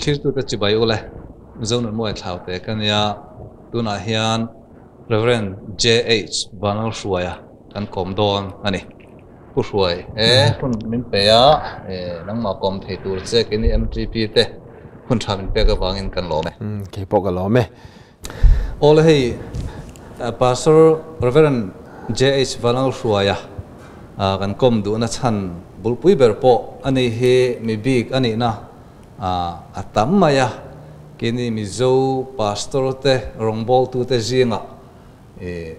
Thirtute chibai ule Zonunmawia Thlaute ka nia, tunah hian Rev. JH Vanlalhruaia kan kawm dawn a ni. Pu Hruai, e hun min pe a, e nangmah kawm thei tur che keini MTP te hun tha min pek avangin kan lawm e. Kei pawh ka lawm e. Awle hei Pastor Rev. JH Vanlalhruaia kan kawm duhna chhan bulpui ber pawh a ni hi mi bik a nihna a tam mai a, keini Mizo Pastor te rawngbawltute zingah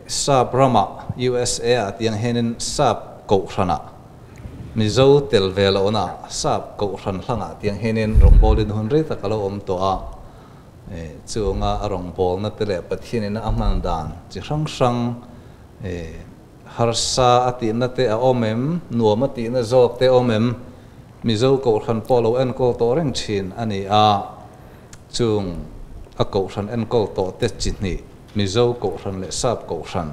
Sap ramah USA ah tiang hianin Sap Kohhranah Mizo tel ve lohna Sap Kohhran hlangah tiang hianin rawngbawlin hun rei tak a lo awm tawh a, chunga a rawngbawlna te leh Pathianina a hman dan chi hrang hrang harsa a tihna te a awm em, nuam a tihna zawk te a awm em, Mizo Kohhran pawh lo enkawl tawh reng thin a ni a, chung a Kohhran enkawl tawh te chi hnih Mizo Kohhran leh Sap Kohhran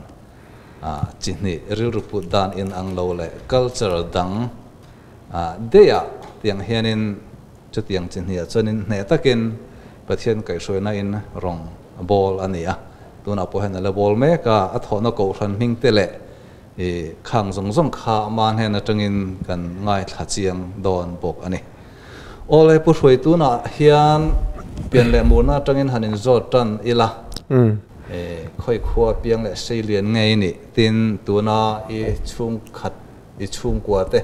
chi hnih rilru put dan inang lo leh culture dang daih ah tiang hianin chutiang chi hnih ah chuanin hneh takin Pathian kaihhruaina in rawng a bawl a ni a. Tunah pawh hian a la bawl mek a, a thawhna Kohhran hming te leh khang zawng zawng kha ama hnen atangin kan ngaithla chiang dawn bawk a ni. Awle Pu Hruai tunah hian pian leh murna atangin han inzawt tan ila, khawi khua piang leh sei lian ngei nih tin tuna i chhungkhat, i chhungkua te,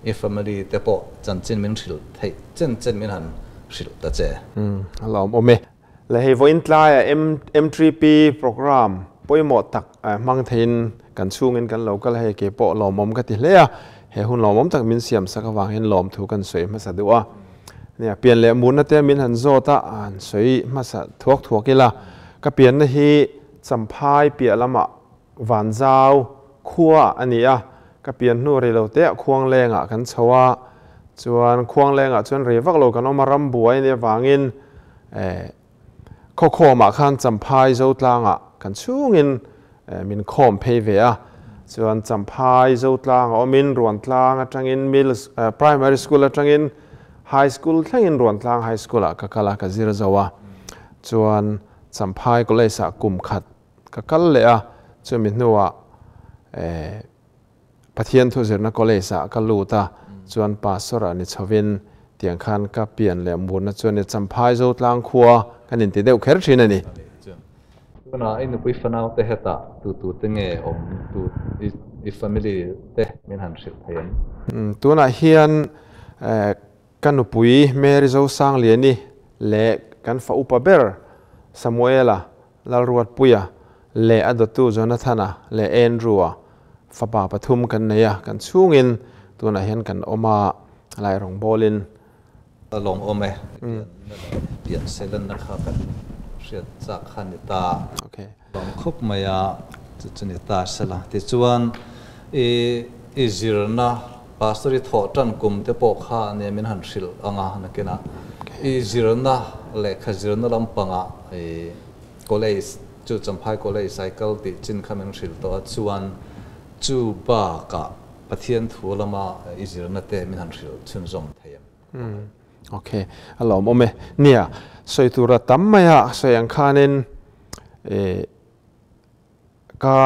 i family te pawh chanchin min hrilh theih chen chen min han hrilh ta che. A lawmawm e. Le hei vawiin tlaia M3P program pawimawh tak hmang theiin kan chhungin kan lo kal hei kei pawh lawmawm ka ti hle a, he hun lawmawm tak min siam sak avangin lawmthu kan sawi hmasa duh a. Nia, pian leh murna te min han zawt a, han sawi hmasa thuak thuak ila, ka pianna hi Champhai piah lamah Vanzau khua a ni a, ka pian hnu rei lo te ah Khuanglengah kan chho a, chuan Khuanglengah chuan rei vak lo kan awm a, ram buai a nih avangin eh khawkhawmah khan Champhai Zotlangah kan chhungin eh min khawm phei ve a, chuan Champhai Zotlang a awmin Ruantlang atangin middle eh primary school atangin high school thlengin Ruantlang high school ah ka kal a, ka zir zo a, chuan Champhai college ah kum khat Ka kal leh a, chumi hnuah eh Pathian thu zirna college ah ka lut a, chuan pastor ah ni chhovin tiang khan ka pian leh murna chuan i Champhai Zotlang khua kan inti deuh kher thin a ni. Tunah i nupui fanau te hetah tu tu te nge awm tu i family te min han hrilh thei em? Tunah hian eh Ka nupui Mary Zosangliani leh kan fa upa ber Samuela Lalruatpuia leh a dawttu Jonathana leh Andrew-a fapa pathum kan nei a, kan chhungin tunah hian kan awm a, lai rawngbawlin. A lawmawm e, pianna leh pian selanna kha kan hriat chak kha ni ta. Lawm khawp mai a, chu chu ni ta sela. Tichuan, i i zirna Pastor i thawh tan kum te pawh kha nia min han hrilh ang a, nakinah i zirna lehkha zirna lampangah i college chu Champhai College cycle tih chin kha min hrilh tawh a, chuan chu bakah Pathian thu lama i zirna te min han hrilh chhunzawm thei em? Umm ok a lawmawm e. Nia, sawi tura tam mai a sawi ang khanin eh ka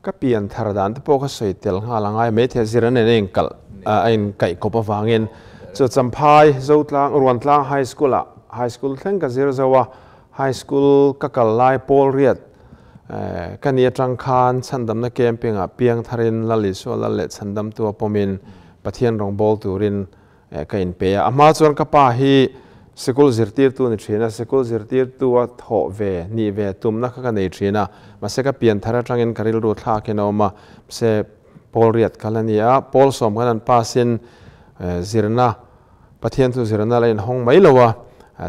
ka pian thar dan te pawh ka sawi tel nghal a ngai maithei zir an in kalh a in kaih kawp avangin chu Champhai Zotlang Ruantlang High School ah High School thleng ka zir zo a High School ka kal lai pawl riat eh ka ni atang khan chhandamna camping ah piang tharin Lal Isua Lal leh Chhandamtu a pawmin Pathian rawngbâwl turin ka inpe a. A hma chuan ka pa hi sikul zirtirtu ni thin a, sikul zirtirtu a thawh ve, nih ve tumna kha ka nei thin a. Mahse ka pian thar atangin ka rilru thlakin a awm a, mahse Paul riat kal a ni a, Paul sawm khan an pass-in zirna, Pathian chu zirna la inhawng mai lo a,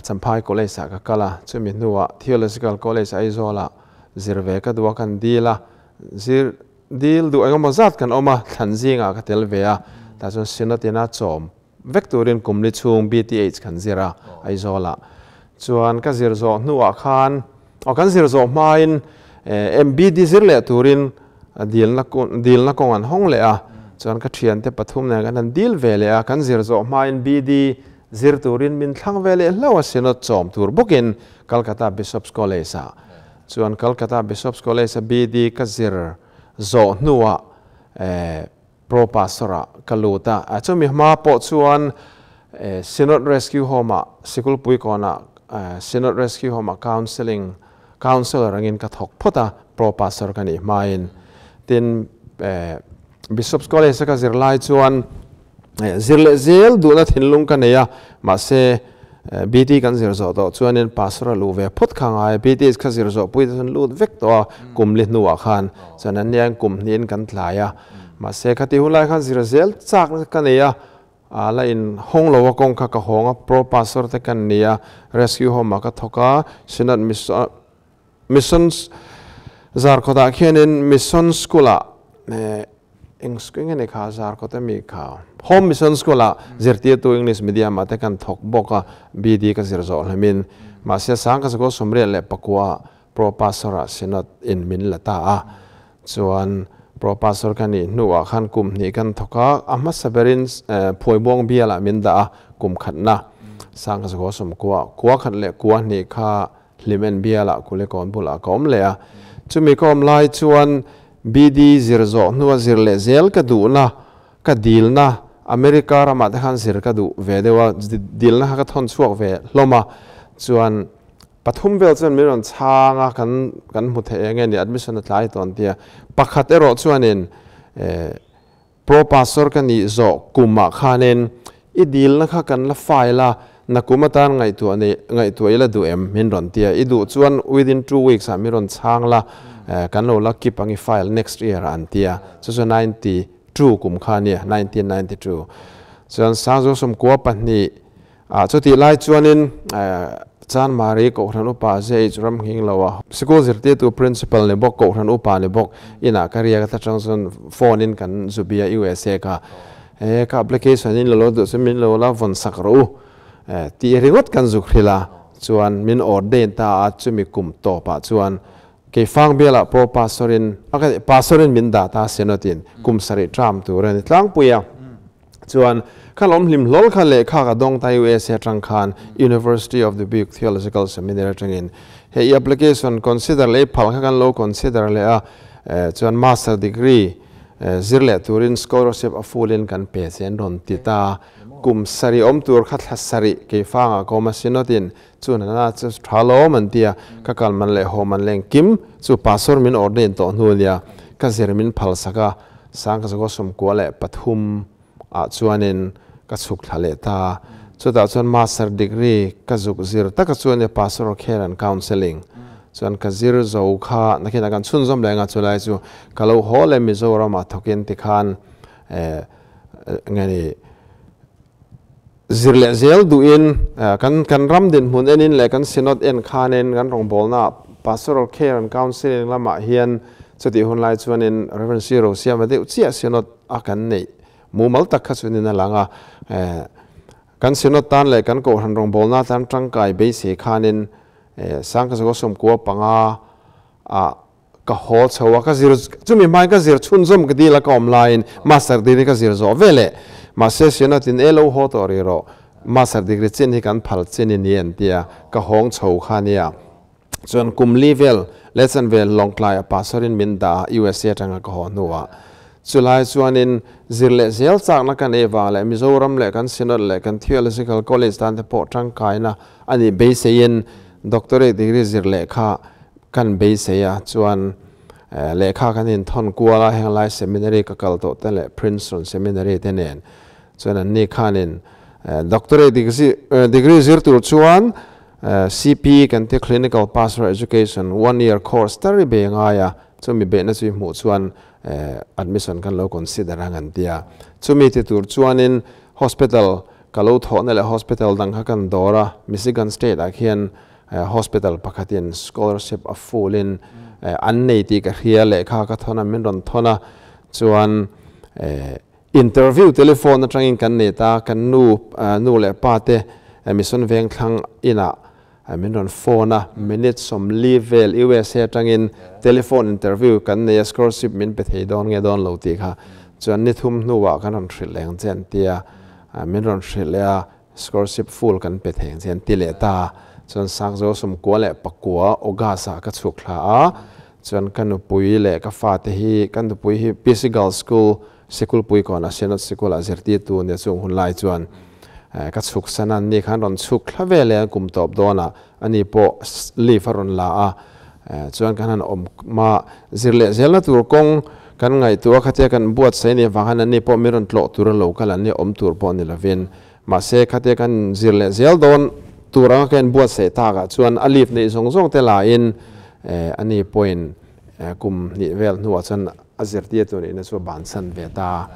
Champhai College-ah ka kal a, chumi hnuah Theological College Aizawlah zir ve ka duh a, kan dil a, zir Dil duh engemaw zat kan awm a, thlan zingah ka tel ve a, tah chuan Synod ina chawm vek turin kum li chhung BTH kan zir a, Aizawlah. Chuan ka zir zawh hnuah khan, aw kan zir zawh hmain MBD zir leh turin dilna dilna kawng an hawng leh a, chuan ka thiante pathum nen kan han dil ve leh a, kan zir zawh hmain BD Zir turin min thlang ve leh hlauh a, Synod chawm tur bawkin Calcutta Bishop's College-ah chuan Calcutta Bishop's College-a BD ka zir zawh hnuah Pro Pastor-ah ka lut a. Chumi hma pawh chuan Synod Rescue Home-ah Sikulpui kawnah Synod Rescue Home-ah Counselling Counsellor angin ka thawk phawt a, Pro Pastor ka nih hmain. Tin, Bishop's College-a ka zir lai chuan zir leh zel duhna thinlung ka nei a, mahse BT kan zir zawh tawh chuanin Pastor a luh ve phawt kha ngai a, BT kha zir zawh pui te chuan lut vek tawh a, kum li hnuah khan chuan an nia kum hnihin kan tlai a, mahse khati hun lai khan zir zel chakna ka nei a, a la in hawng lo a kawng kha ka hawng a, Pro Pastor te kan ni a, Rescue Home ah ka thawk a, Synod Mission Zarkawtah khianin Mission School ah eng school nge ni kha Zarkawt ami kha Home Mission School ah zirtirtu English medium ah te kan thawk bawk a, BD ka zir zawh hlemin mahse sang ka zakua 84 ah Pro Pastor ah Synod in min la ta a, chuan Pro Pastor ka nih hnuah khan kum hnih kan thawk a, a hmasa berin Phuaibuang bial ah min dah a, kum khatna sang ka zakua 90 kua khat leh kua hnih kha Hlimen bialah Kulikawn bulah ka awm leh a, chumi ka awm lai chuan BD zir zawh hnua zir leh zel ka duhna, ka dilna, America ramah te khan zir ka duh ve deuh a, dilna kha ka thawn chhuak ve hlawm a, chuan pathum vel chuan min rawn chhang a, kan kan hmu thei eng nge ni admission a tlai tawn tia, pakhat erawh chuanin Pro Pastor ka nih zawh kumah khanin i dilna kha kan la file a, nakum atan ngaihtuah nei ngaihtuah ila duh em? Min rawn ti a, i duh chuan within 2 weeks ah min rawn chhang la, kan lo la keep ang i file next year ah an ti a, chu chu 92 kum kha a nia, 1992. Chuan Sangzung 92 ah chutih lai chuanin Chanmari Kohhran Upa JH Ramnghing lo a sikul zirtirtu Principal ni bawk Kohhran Upa ni bawk inah ka riak a tang chuan phone in kan zubia USA kha e ka application in lo lo duh chu min lo la vawn sak rawh u tih ringawt kan zuk hrilh a chuan min ordain ta a chumi kum tawpah chuan Keifang bialah pawh Pastor in Pastor in min dah ta Synod in kum sarih term tur a ni tlangpui a. Chuan, kha lawm hlim hlawl kha lehkha ka dawng ta USA atang khan University of Dubuque Theological Seminary atangin hei i application consider leh i phal kha kan lo consider leh a, chuan master degree zir leh turin scholarship a full in kan pe che an rawn ti ta. Kum sarih awm tur kha thla sarih keifangah ka awm a Synod in chu nana chu tha lawm an ti a, ka kal man leh haw man leng kim chu pastor min ordain tawh hnu ania ka zir min phal sak a, 1993 ah chuanin ka chhuk thla leh ta. Chutah chuan Master degree ka zuk zir taka chuan e Pastoral Care and Counselling chuan ka zir zo kha nakinah kan chhunzawm leh anga chulai chu ka lo haw leh Mizoram ah thawkin tikhan eh nge ni zir leh zel duhin kan kan ram dinhmun enin leh kan Synod en khanin kan rawngbawlna Pastoral Care and Counselling lamah hian chutih hun lai chuanin Rev. C. Rosiama deuh chiah Synod a kan neih mumal tak kha chuanin a lang a, kan Synod tan leh kan Kohhran rawngbawlna tan tangkai beisei khanin 1995 ah Ka haw chho a, ka zir, chumi hmain ka zir chhunzawm ka dil a ka awm laiin Master degree ka zir zawh veleh. Mahse Synod in e lo haw tawh rih rawh, Master degree chin hi kan phal chin i ni an ti a, ka hawng chho kha nia. Chuan kum li vel leh vel Lawngtlai a pastor in min dah a USA atanga ka haw hnuah. Chulai chuanin zir leh zel chakna kan ei vang leh Mizoram leh kan Synod leh kan Theological College tan te pawh tangkaina a nih beiseiin Doctorate degree zir leh kha Kan beisei a, chuan lehkha kan inthawn kual a, heng lai seminary ka kal tawh te leh Princeton seminary te nen chuan an ni khanin doctorate degree zir tur chuan CPE kan ti Clinical Pastoral Education one year course tar i bei ngai a, chumi beihna chu i hmuh chuan admission kan lo consider ang an ti a, chumi ti tur chuanin hospital ka lo thawhna leh hospital dang kha kan dawr a, Michigan state ah khian Hospital pakhatin scholarship a full in an nei tih ka hria, lehkha ka thawn a, min rawn thawn a, chuan interview telephone atangin kan nei ta, kan nu nu leh pa te Mission Vengthlang inah min rawn phone a, minute 40 vel USA atangin telephone interview kan nei a, scholarship min pe thei dawn nge dawn lo tih kha, chuan ni thum hnuah kan rawn hrilh leng che an ti a, min rawn hrilh leh a. Scholarship full kan pe thei ang che an ti leh ta. Chuan Sangzo 99 August ah ka chhuk thla a, chuan ka nupui leh ka fate hi, ka nupui hi PC Girls School Sikulpui kawnah Synod Sikul ah zirtirtu a nia chung hun lai chuan ka chhuk san a, ni khan rawn chhuk thla ve leh a kum tawp dawnah ani pawh leave a rawn la a, chuan kan han awm ma zir leh zelna tur kawng kan ngaihtuah a khatia kan buatsaih a nih avang khan ani pawh min rawn tlawh tur a lo kal an nia awm tur pawh ni lovin Mahse, khatia kan zir leh zel dawn tur anga ka inbuatsaih takah chuan a leave neih zawng zawng te lahin ani pawhin kum hnih vel hnuah chuan a zirtir tur nihna chu a bansan ve ta.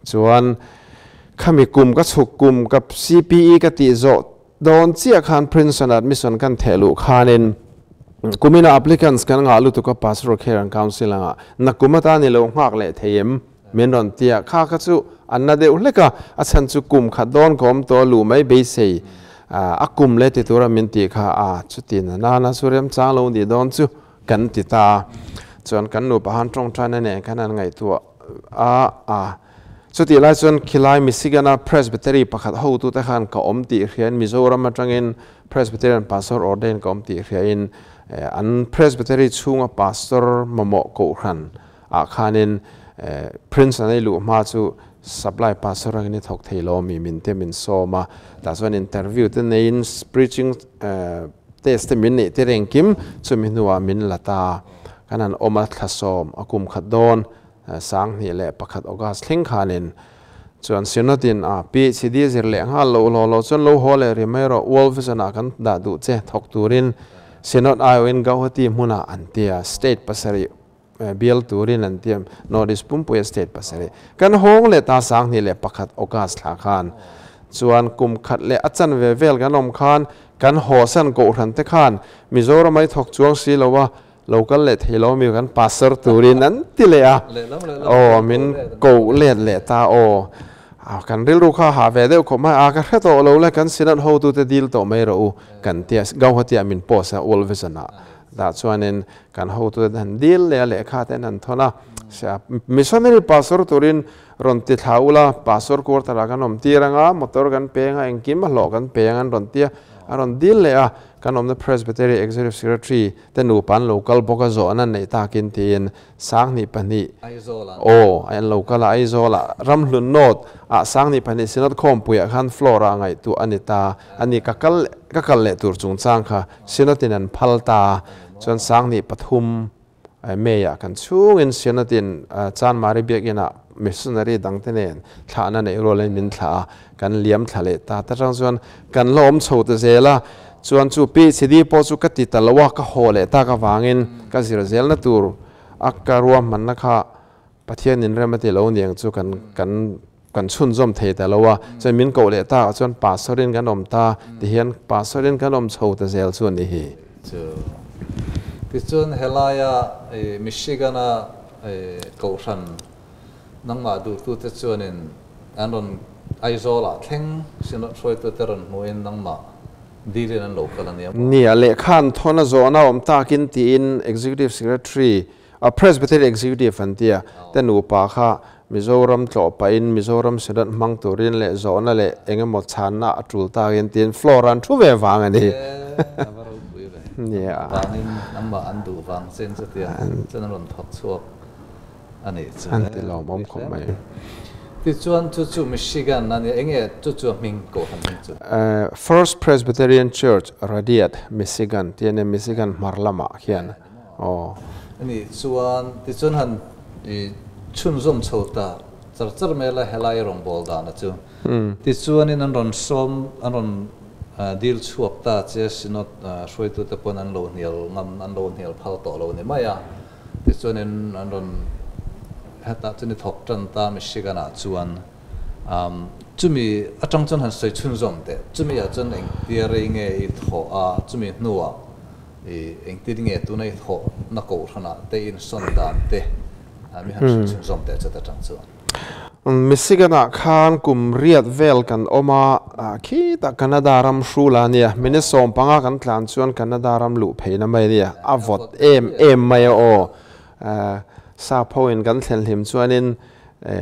Chuan khami kum ka chhuk kum ka CPE ka tih zawh dawn chiah khan Princeton admission kan theh luh khanin kumina applicants kan ngah lutuk a Pastoral Care and Counselling ah nakum atan i lo nghak leh thei em? Min rawn ti a, kha kha chu a na deuh hlek a, a chhan chu kum khat dawn ka awm tawh a luh mai beisei a kum leh ti tura min tih kha a chuti na nana chu remchang lo nih dawn chu kan ti ta a, chuan kan nupa han tawngtaina nen khan an ngaihtuah a a chutih lai chuan khilai Michigan a Presbytery pakhat hotute khan ka awm tih hriain Mizoram atangin Presbyterian Pastor ordain ka awm tih hriain an Presbytery chhunga Pastor mamawh kohhran ah khanin Prince an ei luh hma chu supply pastor angin i thawk thei lo ami min te min sawm a, tah chuan interview te neiin preaching test te min neih tir engkim chumi hnuah min la ta kan han awm a thla sawm a kum khat dawn 2001 August thleng khanin chuan Synod in a PhD zir leh nghal loh hlaw lo chuan lo haw leh ri mai rawh World Vision ah kan dah duh che thawk turin Synod aiawhin Gauhati hmunah an ti a state pasarih Bial turin an ti a, North East Pumpuia State pasarih. Kan hawng leh ta 2001 August thla khan chuan kum khat leh a chanve vel kan awm khan kan hawsan kohhran te khan Mizoram ai thawk chuang si lo a, lo kal leh thei lo mi kan pastor turin an ti leh a, aw min koh let leh ta aw. Kan rilru kha ha ve deuh khawp mai a, ka hre tawh lo le kan Synod hotute dil tawh mai rawh u kan ti a, Gauhati ah min post a World Vision ah dah chuanin Kan hotute te han dil leh a lehkha te an han thawn a, missionary pastor turin rawn ti thla ula, pastor quarter ah kan awm tir anga, motor kan peng a, engkim a hlawh kan peng an rawn ti a, a rawn dil leh a, kan awmna Presbytery Executive Secretary te nupa an lo kal bawk a, zawhna neih takin tiin 2002 aw an lo kal a, Aizawl ah Ramhlun North ah 2002 Synod khawmpui ah khan floor ah ngaihtuah a ni ta a ni, ka kal ka kal leh tur chungchang kha Synod in an phal ta. Chuan 2003 May ah kan chhungin Synod in Chanmari Biakinn ah missionary dangte nen thlahna neih rualin min thlah a, kan liam thla leh ta ta tang chuan kan la awm chho ta zel a, chuan chu PhD pawh chu ka ti ta lo a, ka haw leh tak avangin ka zir zelna tur a ka ruahmanna kha Pathian in rem a ti lo niang chu kan kan kan chhunzawm thei ta lo a, chuan min koh leh takah chuan pastor in kan awm ta tihian pastor in kan awm chho ta zel chu a ni hi. Chu tichuan helaia Michigan a kohhran nangmah duhtute chuanin an rawn Aizawl ah thleng Synod hruaitute rawn hmuhin nangmah dilin an lo kal a nia maw? Nia, lehkha an thawn a zawhna awm takin tiin Executive Secretary A Presbytery Executive an tia, te nupa kha Mizoram tlawh pahin Mizoram Synod hmang turin leh zawhna leh eng emaw chhanna a tul takin tiin floor an thu ve vang a ni. E, a va ropui ve. Nia. Vangin anmah an duh vang chen chutia chuan an rawn thawk chhuak a nih chu. An ti lawmawm khawp mai. Tichuan chu chu Michigan a nia, enge chu chu a hming kohhran hming chu? First Presbyterian Church, Radiat, Michigan tia nia Michigan hmar lamah khian. Aw. Ani chuan tichuan han i chhunzawm chho ta char char mai la helai rawngbâwl dana chu. Tichuanin an rawn sawm, an rawn dil chhuak ta che Synod hruaitute pawn an lo hnial ngam, an lo hnial phal tawh lo ni mai a. Tichuanin an rawn hetah chuan i thawk tan ta Michigan ah chuan chumi atang chuan han sawi chhunzawm teh. Chumi ah chuan engtia rei nge i thawh a, chumi hnuah I engtin nge tuna i thawhna kohhranah te insawn dan te mi han hrilh chhunzawm teh chat atang chuan. Michigan-ah khan kum riat vel kan awm a, khitah Canada ram hrul a nia, minute 15 kan tlan chuan Canada ram luh pheina mai a nia, a vawt em em mai a aw. Sap hoin kan thlen hlim chuanin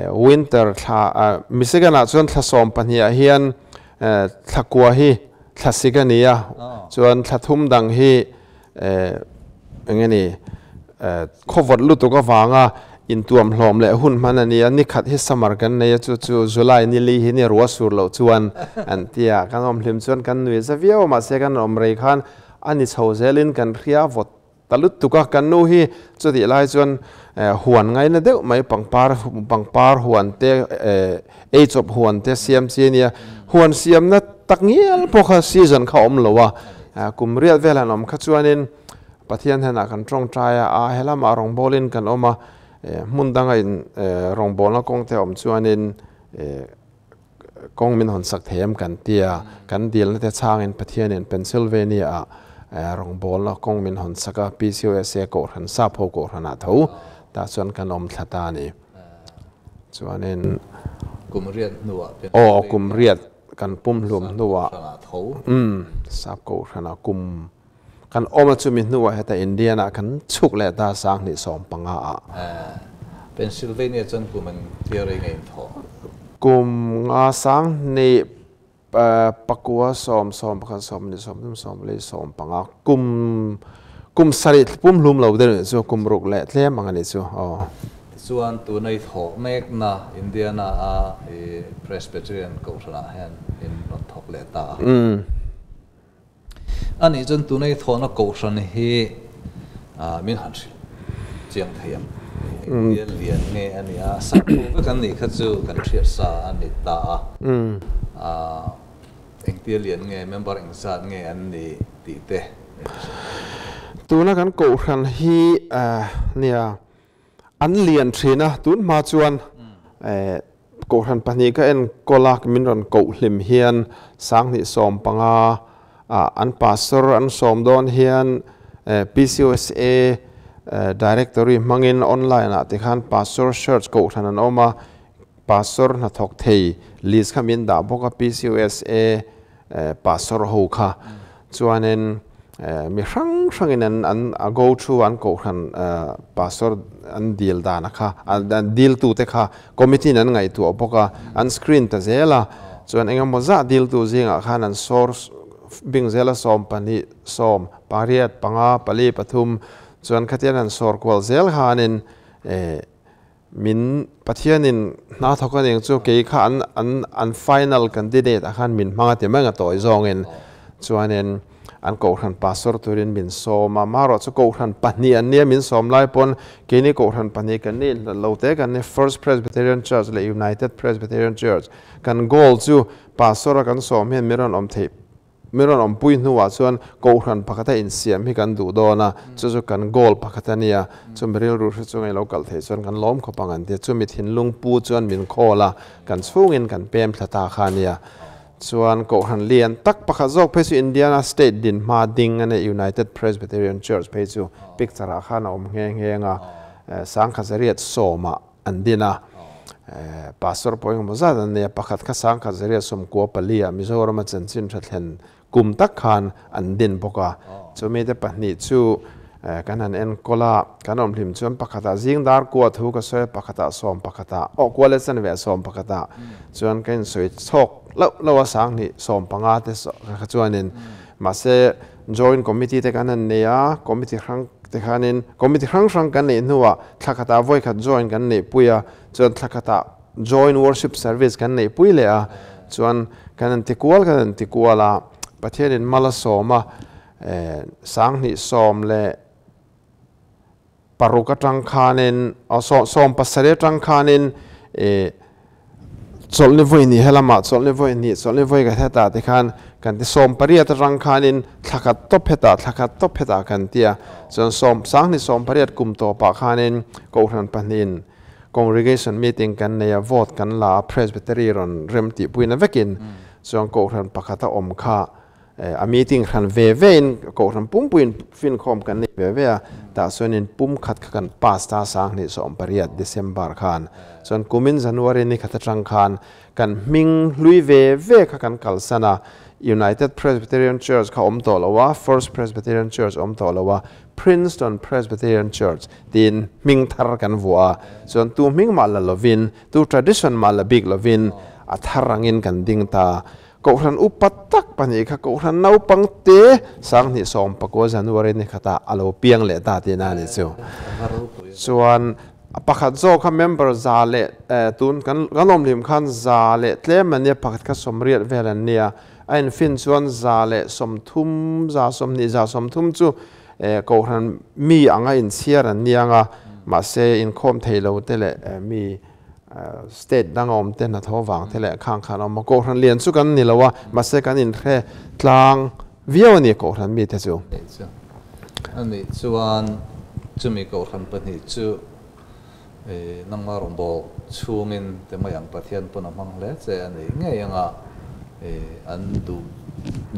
winter thla, Michigan-ah chuan thla 12 ah hian Thla kua hi thlasik a ni a, chuan thla thum dang hi eng nge ni khawvawt lutuk avanga intuam hlawm leh hun hman a ni a, ni khat hi summer kan nei a, chu chu July ni li hi ni ruah sur loh chuan an ti a, kan awm hlim chuan kan nui za viau a, mahse kan awm rei khan a ni chho zelin kan hria vawt Ta lutuk a, kan nu hi chutih lai chuan huan ngaina deuh mai pangpar pangpar huan te ei chawp huan te siam chi a nia. Huan siamna tak ngial pawh kha season kha a awm lo a, kum riat vel han awm kha chuanin Pathian hnenah kan tawngtai a, a helamah rawngbawlin kan awm a, hmun danga in rawngbawlna kawng te a awm chuanin Kawng min hawn sak thei em kan ti a, kan dilna te chhangin Pathianin Pennsylvania ah rawngbawlna kawng min hawn sak a, PCOSA kohhran sap ho kohhranah tho tah chuan kan awm thla ta a ni. Chuanin. Kum riat hnuah Pennsylvania. Aw, kum riat kan pumhlum hnuah. Sap kohhranah tho. Umm, sap kohhranah kum kan awm a chumi hnuah heta Indiana kan chhuk leh ta 2015 ah. Pennsylvania chuan kum an clear eng a inthawh? Kum nga 2009 sawm sawm pakhat sawm ni sawm thum sawm li sawm panga kum kum sarih pumhlum lo deuh nih chu kum ruk leh tlem ang a nih chu aw. Tichuan tuna i thawh mekna Indiana a i Presbyterian Kohhranah hian in rawn thawk leh ta a. A nih chuan tuna i thawhna kohhran hi min han hrilh chiang thei ang. Engtia lian nge a nih a, sakho vek an nih kha chu kan hriat sa a ni ta a. Engtia lian nge, member engzat nge an nih tih te min han hrilh thei ang. Tuna kan kohhran hi nia An lian thin a, tun hma chuan Kohhran pahnih ka enkawl a, min rawn koh hlim hian 2015 ah an pastor an sawm dawn hian PCOSA directory hmangin online ah tikhan pastor search kohhran an awm a, pastor hnathawk thei list kha min dah bawk a PCOSA pastor ho kha chuanin mi hrang hrangin an an a go through an kohhran pastor an dil dan a kha an dil tu te kha committee in an ngaihtuah bawk a an screen ta zel a chuan engemaw zah dil tu zingah khan an source bing zel a sawm pahnih sawm pariat panga pali pathum chuan khatian an sawr kual zel khanin Min Pathianin hna thawk a ning chu kei kha an an an final candidate ah khan min hmang a ti mai ang a tawi zawngin chuanin an kohhran pastor turin min sawm a marawh chu kohhran pahnih an nia min sawm lai pawn keini kohhran pahnih kan nih lo te kan ni First Presbyterian Church leh United Presbyterian Church kan goal chu pastor a kan sawm hian min rawn awm theih Min rawn awmpui hnuah chuan Kohhran pakhata insiam hi kan duh dawn a, chu chu kan goal pakhat a nia. Chumi rilru hre chunga i lo kal theih chuan kan lawm khawp ang an ti a, chumi thinlung pu chuan min call a, kan chhungin kan pem thla ta kha a nia. Chuan Kohhran lian tak pakhat zawk phei chu Indiana State dinhma ding a nia, United Presbyterian Church phei chu picture ah khan a awm nghe nghe ang a, sangkhat zariat sawmah an din a, Pastor pawh engemaw zat an nei a, pakhat kha 1994 ah Mizorama chanchin tha thlen kum tak khan an din bawk a, chumi te pahnih chu kan han enkawl a, kan awm hlim chuan pakhatah zing dar kua thu ka sawi a, pakhatah sawm pakhatah aw kua leh chan ve sawm pakhatah chuan ka insawi chhawk loh loh a, 2015 te kha chuanin mahse Joint Committee te kan han nei a, Committee hrang te khanin Committee hrang hrang kan neih hnuah thla khatah vawi khat joint kan neihpui a, chuan thla khatah Joint Worship Service kan neihpui leh a, chuan kan han ti kual kan han ti kual a, Pathianin mal a sawm a, 2016 atang khanin aw 17 atang khanin ih chawlhni vawi hnih helamah chawlhni vawi hnih chawlhni vawi ka hetah te khan kan ti 18 atang khanin thla khat tawp hetah thla khat tawp hetah kan ti a chuan sawm 2018 kum tawpah khanin kohhran pahnihin congregation meeting kan nei a vote kan la a presbytery rawn rem tihpuina vekin chuan kohhran pakhat a awm kha A meeting hran ve ve in Kohhran pumpuiin finkhawm kan nei ve ve a, tah chuan in pum khat kha kan pass ta 2018 December khan. Chuan kumin January ni khat atang khan kan hming hlui ve ve kha kan kalsan a, United Presbyterian Church kha awm tawh lo a, First Presbyterian Church awm tawh lo a, Princeton Presbyterian Church tiin hming thar kan vuah a. Chuan tu hming mah la lovin, tu tradition mah la bik lovin a thar angin kan ding ta. Kohhran upa tak pahnih kha Kohhran naupang te 2019 January ni khatah a lo piang leh ta tihna a nih chu. Chuan pakhat zawk kha member za leh tun kan kan awm hlim khan za leh tlem an nia pakhat kha sawmriat vel an nia a infin chuan 130 120 130 chu Kohhran mi anga inchhiar an nia anga mahse inkhawm thei lo te leh mi State dang a awm te hnathawh vang te leh khang khan a awm a, Kohhran lian chu kan ni lo a, mahse kan inhre tlang viau a ni Kohhran mite chu. Nih chu a nih chuan chumi Kohhran pahnih chu nangma rawngbâwl chhungin te mai ang Pathian pawn a hmang hle che a nih ngei anga an duh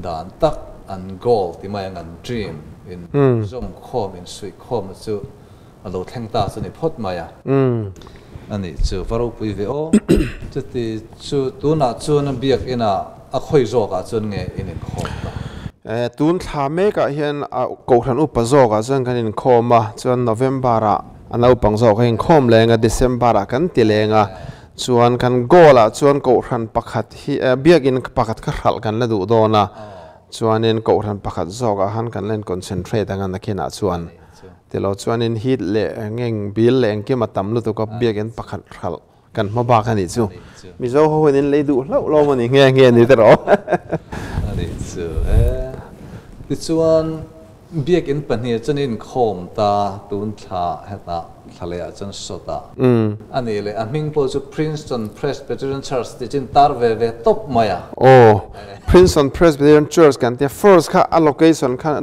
dan tak an goal ti mai ang an dream in zawm khawm in suih khawmna chu A lo thleng ta chu ni phawt mai a. A nih chu va ropui ve aw. Chuti chu tunah chuan a biakinah a khawi zawkah chuan nge in inkhawm ta? Tun thla mekah hian a Kohhran upa zawkah chuan kan inkhawm a, chuan November-ah a naupang zawk a inkhawm leng a, December-ah kan ti leng a, chuan kan goal-ah chuan Kohhran pakhat hi biakin pakhat kha hralh kan la duh dawn a, chuanin Kohhran pakhat zawkah khan kan la in-concentrate ang a nakinah chuan. Tilo chuanin heat leh ngeng bill leh engkim a tam lutuk a biakinn pakhat hralh kan hma bak a nih chu. Mizo ho hian in lei duh hlauh lo maw ni nge nge ni te rawh. A nih chu e. Tichuan biakinn pahnih chuan inkhawm ta tun thla hetah thla leh ah chuan sawt a. A nih leh a hming pawh chu Princeton Presbyterian Church tih chu in tar ve ve tawp mai a. Aw Princeton Presbyterian Church kan tia first kha a location kha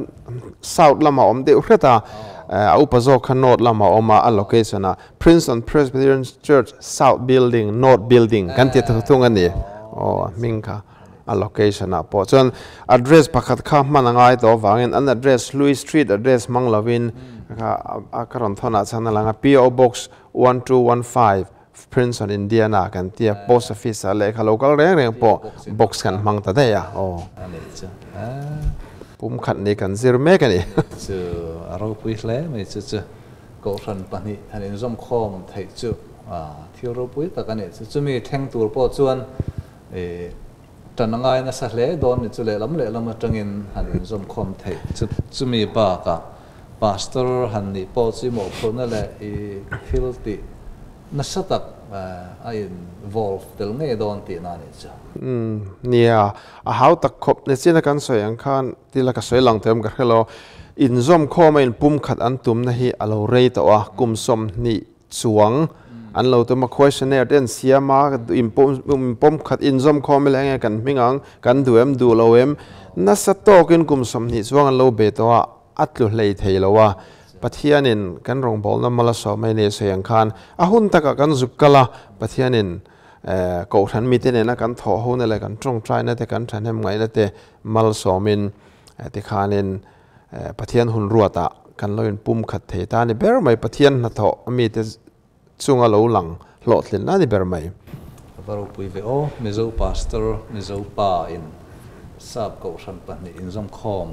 South lamah awm deuh hret a, a upa zawk kha North lamah awm a, a location ah Princeton Presbyterian Church South Building, North Building kan ti thung thung a ni. Aw, a hming kha a location ah pawh chuan address pakhat kha hman a ngai tawh avangin an address Louis Street address hmang lovin kha a ka rawn thawn ah chuan a lang a, PO Box 1215 Princeton Indiana kan tia post office ah lehkha lo kal reng reng pawh box kan hmang ta daih a aw. Pum khat ni kan zir mek a ni. Chu a ropui hle mai chu chu Kohhran pahnih han inzawm khawm theih chu thil ropui tak a ni. Chu chumi thleng tur pawh chuan tan a ngai nasa hle dawn ni chu lehlam lehlam atangin han inzawm khawm theih chu chumi bakah Pastor han nih pawh chu i mawhphurhna leh i thil tih nasa tak a involve tel ngei dawn tihna a nih chu. Umm nia, a hau tak khawp ni chin a kan sawi ang khan tila ka sawi lang tawh em ka hre lo. Inzawm khawm a inpum khat an tumna hi a lo rei tawh a, kum 20 chuang an lo tum a, questionnaire te an siam a, inpawm khat inzawm khawm ila enge kan hming ang, kan duh em duh lo em, nasa tawkin kum 20 chuang an lo be tawh a, a tlu hlei thei lo a, Pathianin kan rawngbawlna mal a sawm mai nei sawi ang khan a hun takah kan zuk kal a, Pathianin Kohhran mite nena kan thawh hona leh kan tawngtaina te kan thahnem ngaihna te mal sawmin tikhanin Pathian hun ruatah kan lo inpum khat thei ta a ni ber mai, Pathian hnathawh mite chunga lo lang hlawhtlin a ni ber mai. A va ropui ve aw, Mizo Pastor, Mizo pa in Sap Kohhran pahnih inzawm khawm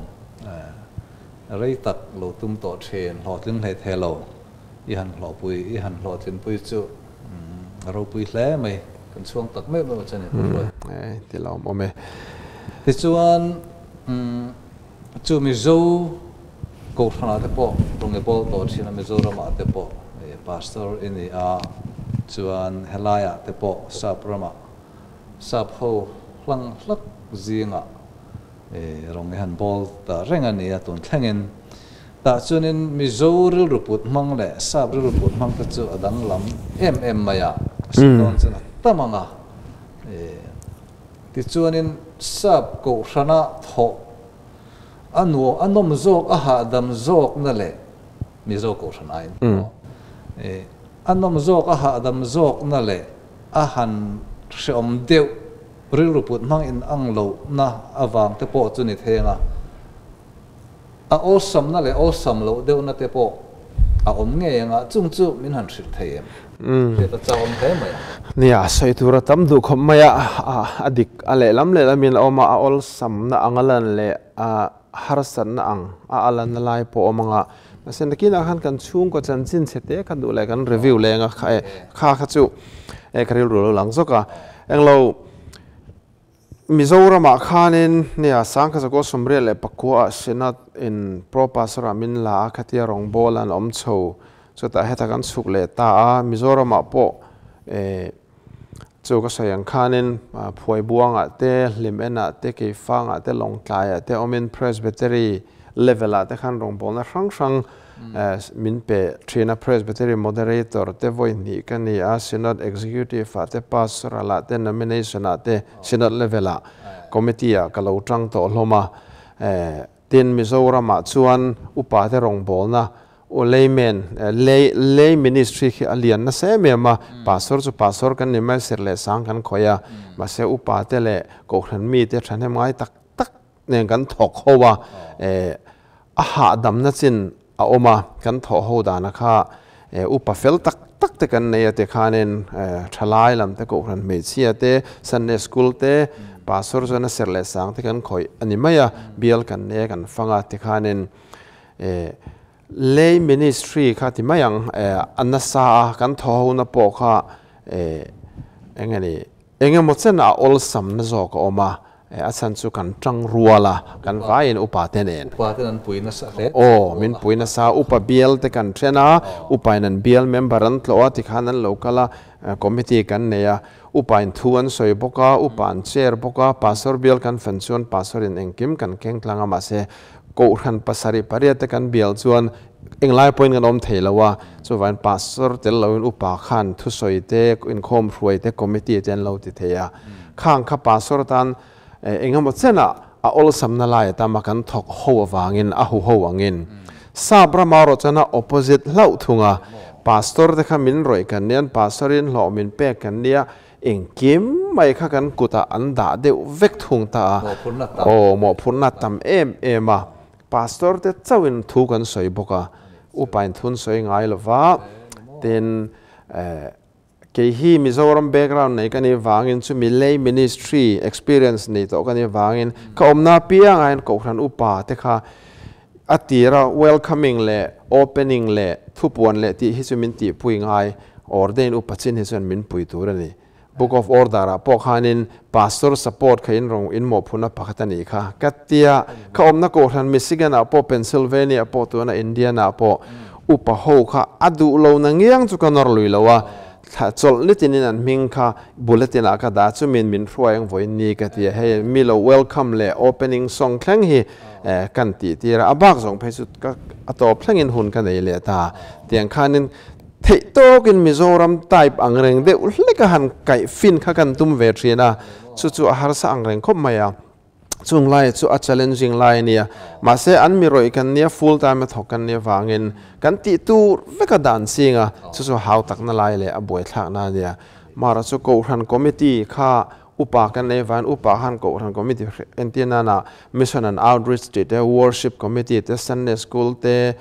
rei tak lo tum tawh thin, hlawhtling hlei thei lo, i han hlawhpui, i han hlawhtlinpui chu a ropui hle mai, kan chhuang tak meuh meuh che ni Pu Hruai. E, ti lo awm e. Tichuan, Chu Mizo Kohhranah te pawh rawn bawl tawh thin a, Mizoramah te pawh Pastor i ni a, chuan helaiah te pawh Sap ramah Sap ho hlang hlak zingah rawn i han bawl ta reng a ni a, tun thlengin tah chuanin Mizo rilru put hmang leh Sap rilru put hmang te chu a danglam em em mai a, sawn chuan a tam ang a. Tichuanin Sap Kohhrana thawh a nuam a nawm zawk a hahdam zawkna leh Mizo Kohhran aiin pawh a nawm zawk a hahdam zawkna leh a han hreawm deuh rilru put hmang in ang lohna avang te pawh chu ni thei ang a. A awlsamna leh awlsam loh deuhna te pawh a awm ngei ang a, chung chu min han hrilh thei em? Hriat a chauhawm hle mai ang. Nia, sawi tur a tam duh khawp mai a, a dik a lehlam lehlamin a awm a, a awlsamna ang a lan leh a harsatna ang a a lanna lai pawh a awm ang a. Mahse nakinah khan kan chhungkaw chanchin chhe te kha duh leh kan review leng a, kha kha chu ka rilru lo lang zawk a. Englo. Mizoramah khanin nia Sangkhazaw 89 ah Synod in Pro Pastor ah min la a, khatia rawngbawl an awm chho. Chutah heta kan chhuk leh ta a, Mizoramah pawh eh chu ka sawi ang khanin Phuaibuangah te, Hlimenah te, Keifangah te, Lawngtlaiah te awmin Presbytery level ah te khan rawngbawlna hrang hrang min pe thin a, Presbytery Moderator te vawi hnih ka ni a, Synod Executive ah te, Pastoral ah te, Nomination ah te, Synod level ah Committee ah ka lo tang tawh hlawm a. Tin, Mizoram ah chuan upa te rawngbawlna u layman, lay, lay ministry khi a lian nasa em em a, Pastor chu Pastor kan ni mai, serh leh sang kan khawih a, mahse upa te leh Kohhran mi te thahnem ngai tak tak nen kan thawk ho a, eh, a hahdamna chin a awm a, kan thawh ho dana kha eh, upa fel tak tak te kan nei a ti khanin eh, thalai lam te Kohhran hmeichhia te, Sunday School te, Pastor chuan a serh leh sang te kan khawih a ni mai a, bial kan nei a kan fang a ti khanin eh, Lay ministry kha ti mai ang, eh, a nasa a, kan thawh ho na pawh kha eh, eng nge ni, eng emaw chen a awlsamna zawk a awm a, A chhan chu kan tang rual a, kan vaiin upa te nen. Upa ten an pui nasa hle. Aw, min pui nasa. Upa bial te kan then a, upa in an bial member an tlawh a, tikhan an lo kal a, committee kan nei a. Upa in thu an sawi bawk a, upa an chair bawk a, pastor bial kan fan chuan pastor in engkim kan keng tlang a, mahse kohhran pasarih pariat te kan bial chuan englai pawhin kan awm thei lo a, chuvangin pastor tel loin upa khan thusawi te, inkhawm hruai te, committee te an lo ti thei a. Khang kha pastor atan engemaw chenah a awlsamna lai atan mah kan thawk ho avangin a hu ho angin sap rama erawh chuan a opposite hlauh thung a, pastor te kha min rawih kan nia, an pastor in hlawh min pek kan nia, engkim mai kha kan kutah an dah deuh vek thung ta a, aw mawhphurhna tam em em a, pastor te chauhin thu kan sawi bawk a, upain thun sawi ngai lova, tin Kei hi Mizoram background nei ka nih vangin chumi lay ministry experience nei tawh ka nih vangin ka awmna apiangah hian Kohhran upa te kha a tira welcoming leh opening leh thupuan leh tih hi chu min tihpui ngai ordain upa chin hi chuan min pui tur a ni. Book of Order ah pawh khanin Pastor support kha in rawn in mawhphurhna pakhat a nih kha ka tia. Ka awmna Kohhran Michigan ah pawh Pennsylvania pawh tuna Indiana ah pawh Upa ho kha a duh lo na ngiang chu ka nawr lui lo a, thla chawlh nitin in an hming kha bulletin ah ka dah chumin min hruai ang vawiin ni ka ti a, hei mi lo welcome leh opening song thleng hi kan tih tir a, a bak zawng phei chu ka a tawp thleng in hun ka nei leh ta. Tiang khanin theih tawkin Mizoram type ang reng deuh hlek a han kaih fin kha kan tum ve thin a, chu chu a harsa ang reng khawp mai a. Chung lai chu a challenging lai a nia. Mahse an mi rawih kan nia, full time a thawk kan nia vangin kan tih tur vek a dan ching a, chu chu hau takna lai leh a buaithlakna a nia. Mara chu Kohhran Committee kha upa kan nei vangin upa khan Kohhran Committee entir nana Mission and Outreach tih te, Worship Committee te, Sunday School te,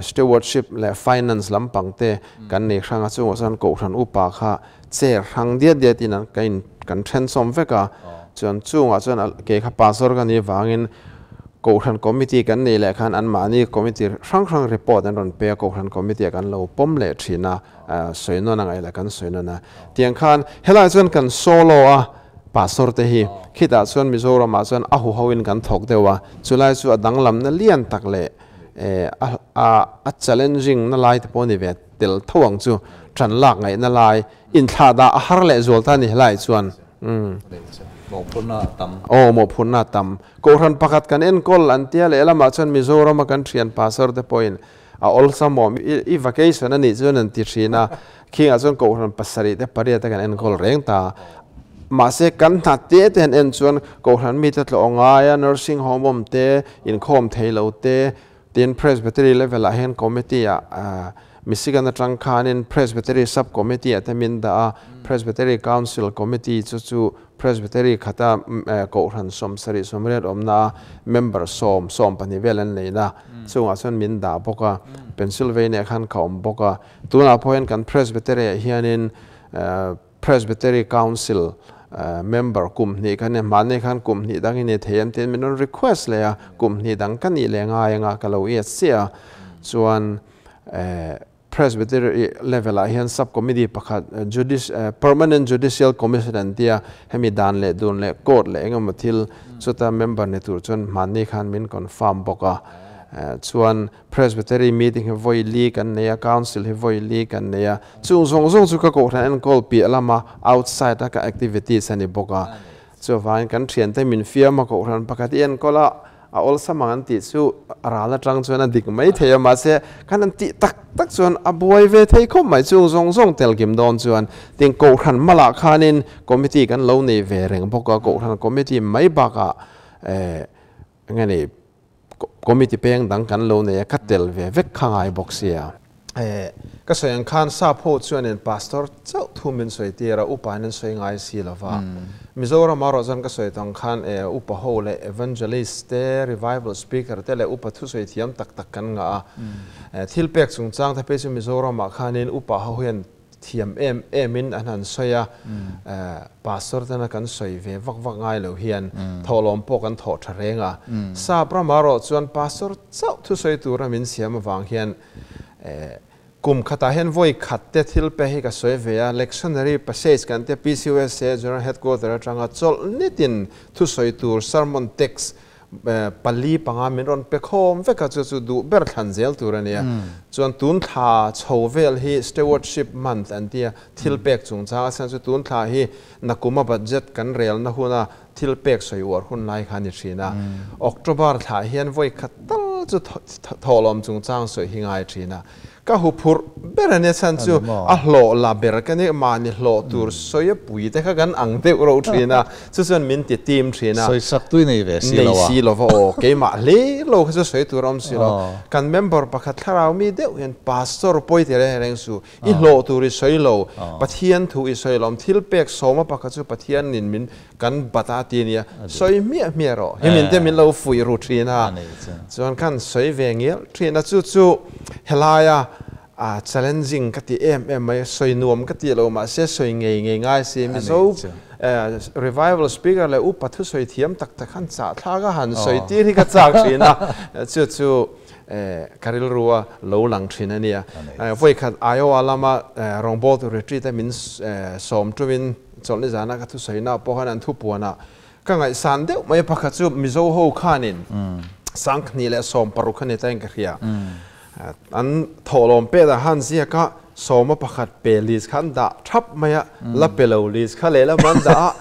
Stewardship leh Finance lampang te kan nei hrang a, chungah chuan Kohhran upa kha chair hrang diat diat in an ka in kan then sawm vek a, chuan chungah chuan a ke kha pastor ka nih vangin Kohhran committee kan neih leh khan anmahni committee hrang hrang report an rawn pe a, Kohhran committee ah kan lo pawm leh thin a, sawi nawn a ngaih leh kan sawi nawn a. Tiang khan helaiah chuan kan solo a pastor te hi khitah chuan Mizoram ah chuan a huho in kan thawk deuh a, chulai chu a danglamna lian tak leh a a challenging na lai te pawh a ni ve. Tel tho ang chu ṭan lak ngaihna lai inthlah dah a har leh zual ta ni helai chuan. Mawhphurhna a tam. Aw, mawhphurhna a tam. Kohhran pakhat kan enkawl an tia lehlamah chuan Mizorama kan ṭhian pastor te pawhin a awlsam awm i vacation a nih chuan an ti ṭhin a, khingah chuan kohhran pasarih te pariat te kan enkawl reng ta. Mahse kan hna te te han en chuan kohhran mite tlawh ngaia nursing home awm te, inkhawm thei lo te, Tin, Presbytery level ah hian committee ah Michigan atang khanin Presbytery sub committee ah te min dah a, Presbytery Council committee chu chu Presbytery khata Kohhran 70 80 awmna a member 10 12 vel an nei na chungah chuan min dah bawk a, Pennsylvania khan ka awm bawk a. Tunah pawh hian kan Presbytery ah hianin Presbytery Council member kum hnih kha nia, mahni khan kum hnih dang i ni thei em tiin min rawn request leh a, kum hnih dang ka nih leh ngai anga ka lo iat chiah a, chuan Presbytery level ah hian sub committee pakhat Permanent Judicial Commission an tia, hemi dan leh dun leh court leh engemaw thil chuta member ni tur chuan hmanni khan min confirm bawk a. Chuan Presbytery meeting hi vawi li kan nei a, Council hi vawi li kan nei a, chung zawng zawng chu ka kohhran enkawl piah lama outside a ka activities a ni bawk a. Chuvangin kan thiante min fiam a kohhran pakhat i enkawl a, a awlsam ang an tih chu ral atang chuan a dik mai thei a, mahse kan an tih tak tak chuan a buai ve thei khawp mai, chung zawng zawng tel kim dawn chuan tin kohhran malah khanin committee kan lo nei ve reng bawk a, kohhran committee mai bakah eh enge ni committee peng dang kan lo nei a, ka tel ve vek kha ngai bawk sia. Ka sawi ang khan sap ho chuanin pastor chauh thu min sawi tir a, upain an sawi ngai si lo va. Mizoram erawh chuan ka sawi tawng khan upa ho leh evangelist te, revival speaker te leh upa thusawi thiam tak tak kan ngah a. Thil pek chungchang te phei chu Mizoramah khanin upa ho hian thiam em emin an han sawi a, pastor tena kan sawi ve vak vak ngai lo hian thawhlawm pawh kan thawh tha reng a. Sap ramah erawh chuan pastor chauh thusawi tura min siam avang hian kum khatah hian vawi khat te thil pe hi ka sawi ve a, lectionary passage kan tia PCUSA General Headquarter atanga chawlh nitin thusawi tur sermon text pali panga min rawn pe khawm vek a, chu chu duh ber thlan zel tur a nia. Chuan tun thla chho vel hi stewardship month an tia, thil pek chungchang a chhan chu tun thla hi nakuma budget kan relna huna thil pek sawi uar hun lai kha a ni thin a. October thlah hian vawi khat tal chu thawhlawm chungchang sawi hi ngai thin a. Ka hu phurh ber a nia chhan chu a hlawh la ber ka ni, mahni hlawh tur sawi a pui te kha kan ang deuh reuh thin a, chu chuan min ti tim thin a. Sawi sak tui nei ve si lo a. Nei si lo va aw, keimah hle lo kha chu sawi tur a awm si lo. Kan member pakhat thlarau mi deuh hian pastor pawi ti reng reng su, i hlawh tur i sawi lo, Pathian thu i sawi lo, thil pek sawma pakhat chu Pathianin min kan bat a ti nia, sawi hmiah hmiah rawh, hi min te min lo fuih ru thin a, chuan khan sawi ve ngial thin a, chu chu helaia a challenging ka ti em em mai, sawi nuam ka ti lo mahse sawi ngei ngei ngai si, Mizo revival speaker leh upa thusawi thiam tak tak han chah thlak a, han sawi tir hi ka chak thin a, chu chu ka rilru a lo lang thin a nia. Vawikhat Iowa lama rawngbawltu retreat a min sawm tumin Chawlhni zana ka thusawinak pawh khan an thupuanah ka ngaihsan deuh mai pakhat chu Mizo ho khanin 2016 a ni ta in ka hria. An thawhlawm pet ah khan ziak a sawma pakhat pe list kha an dah thap mai a, la pe lo list kha lehlam an dah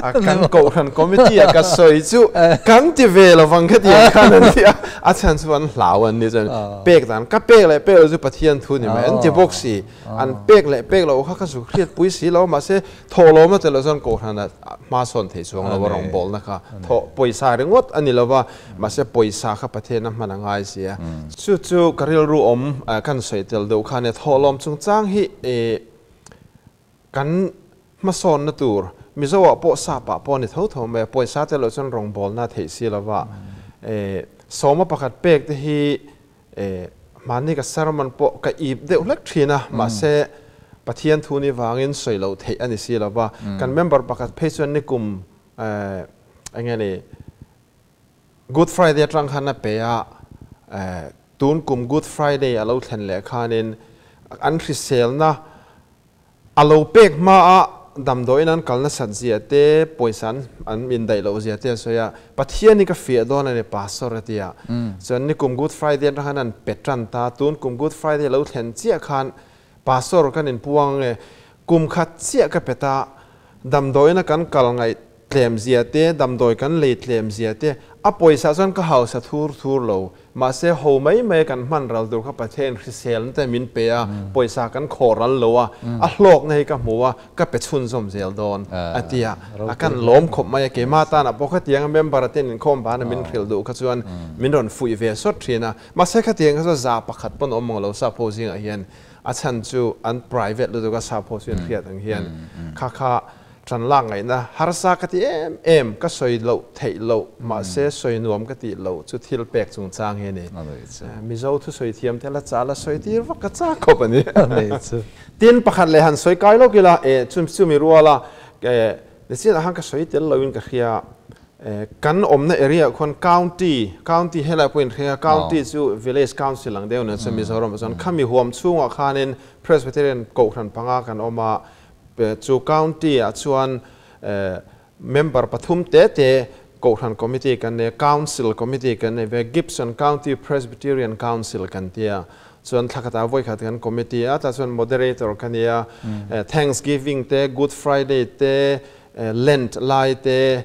a, kan kohhran committee ah ka sawi chu kan ti ve lovang khatiang khan an ti a, a chhan chu an hlau an ni chuan pek dan ka pek leh pek lo chu Pathian thu ni mai an ti bawk si. An pek leh pek loh kha ka zuk hriatpui si lo, mahse thawhlawm a tel lo chuan kohhran a hma sawn thei chuang lo a rawngbawlna kha thawh pawisa ringawt a ni lo va, mahse pawisa kha Pathian a hman a ngai si a. Chu chu ka rilru awm kan sawi tel deuh kha nia, thawhlawm chungchang hi kan hmasawnna tur Mizo ah pawh sap ah pawh a ni tho tho mai a, pawisa tel loh chuan rawngbawlna a theih si lo va, sawma pakhat pek te hi E, hmanni ka sermon pawh ka ip deuh hlek thin a, mahse Pathian thu ni vangin sawi loh theih a ni si lo va. Kan member pakhat phei chuan nikum eng nge ni Good Friday atang khan a pe a, tun kum Good Friday a lo thlen leh khanin an hriselna A lo pek hma a damdawiin an kal nasat zia te, pawisa an indaih loh zia te a sawi a, Pathian hi ka fiah dawn a ni Pastor a ti a. Chuan nikum Good Friday atang khan an pe tan ta, tun kum Good Friday lo thlen chiah khan Pastor kan inpuang ange, kum khat chiah ka pe ta, damdawiin a kan kal ngaih tlem zia te, damdawi kan lei tlem zia te, a pawisa chuan ka hausa thur thur lo. Mahse, ho mai mai kan hman ral tur kha Pathian hriselna te min pe a, pawisa kan khawh ral lo a, a hlawkna hi ka hmu a, ka pe chhunzawm zel dawn, a ti a. A kan lawm khawp mai a, keimah tanah pawh khatianga member ten inkhawm bana min hrilh duh kha chuan min rawn fuih ve sawt thin a. Mahse, khatiang kha chu za pakhat pawn awm ang lo sap ho zingah hian a chhan chu an private lutuk a, sap ho chu an hriat ang hian kha kha Ṭan lak ngaihna harsa ka ti em em, ka sawi loh theih loh, mahse sawi nuam ka tih loh chu thil pek chungchang hi a ni. Mizo thusawi thiam te la chah la sawi tir vak ka chak khawp a ni. Tin, pakhat leh han sawi kai lawk ila, e, chumi ruala, e, nichinah khan ka sawi tel loin ka hria, Kan awmna area khuan county, county helai pawhin hria, county chu village council ang deuh nen chuan Mizoram ah chuan khami huam chhungah khanin Presbyterian kohhran panga kan awm a, chu county ah chuan member pathum te te kohhran committee kan nei a, council committee kan nei ve, Gibson County Presbyterian Council kan ti a, chuan thla khatah vawikhat kan committee a, tah chuan moderator ka ni a, Thanksgiving te, Good Friday te, Lent lai te,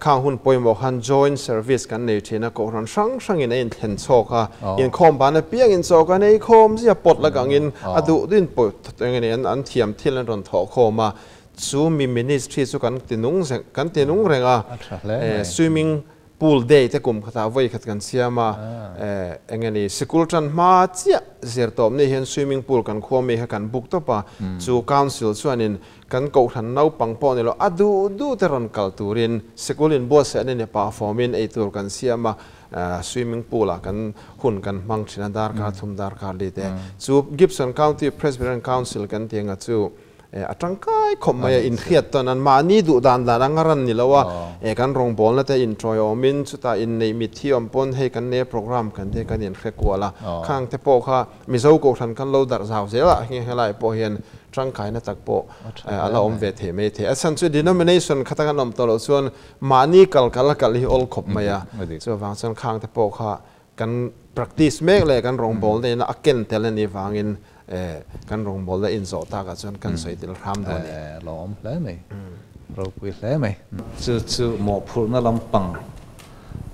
khang hun pawimawh khan joint service kan nei thin a, kohhran hrang hrangin a inthlen chhawk a, inkhawm ban apiangin chaw kan ei khawm zia pawt lak angin a duh duhin pawh eng nge an thiam thil an rawn thawh khawm a, chu mi ministry chu kan ti nung kan ti nung reng a, swimming pool day te kum khatah vawi khat kan siam a, eng nge ni sikul tan hma chiah zir tawp ni hian swimming pool kan khuam mi kha kan book tawp a, chu council chuanin Kan kohhran naupang pawh ni lo, a duh duh te rawn kal turin sikul in buatsaih na ni pah fawmin ei tur kan siam a, swimming pool ah kan hun kan hmang thin a, darkar thum darkar li te chu Gibson County Presbyterian Council kan tih anga chu a tangkai khawp mai a, inhriat tawn an mahni duh dan dan anga ran ni lo a, kan rawngbawlna te intawi awmin chutah inneih mitthi awm pawn hei kan nei a program kan te kan inhre kual a, khang te pawh kha Mizo kohhran kan lo darh zau zel ah nghe helai pawh hian tangkaina tak pawh a la awm ve thei mai thei. A chhan chu denomination kha tak an awm tawh loh chuan mahni kal kal a kal hi awl khawp mai a. Chuvang chuan khang te pawh kha kan practice mek leh kan rawngbawlna in a ken tel a nih vangin kan rawngbawlna inzawh takah chuan kan sawi tel hram dawn a ni. Lawm hle mai. Ropui hle mai. Chu chu mawhphurhna lampang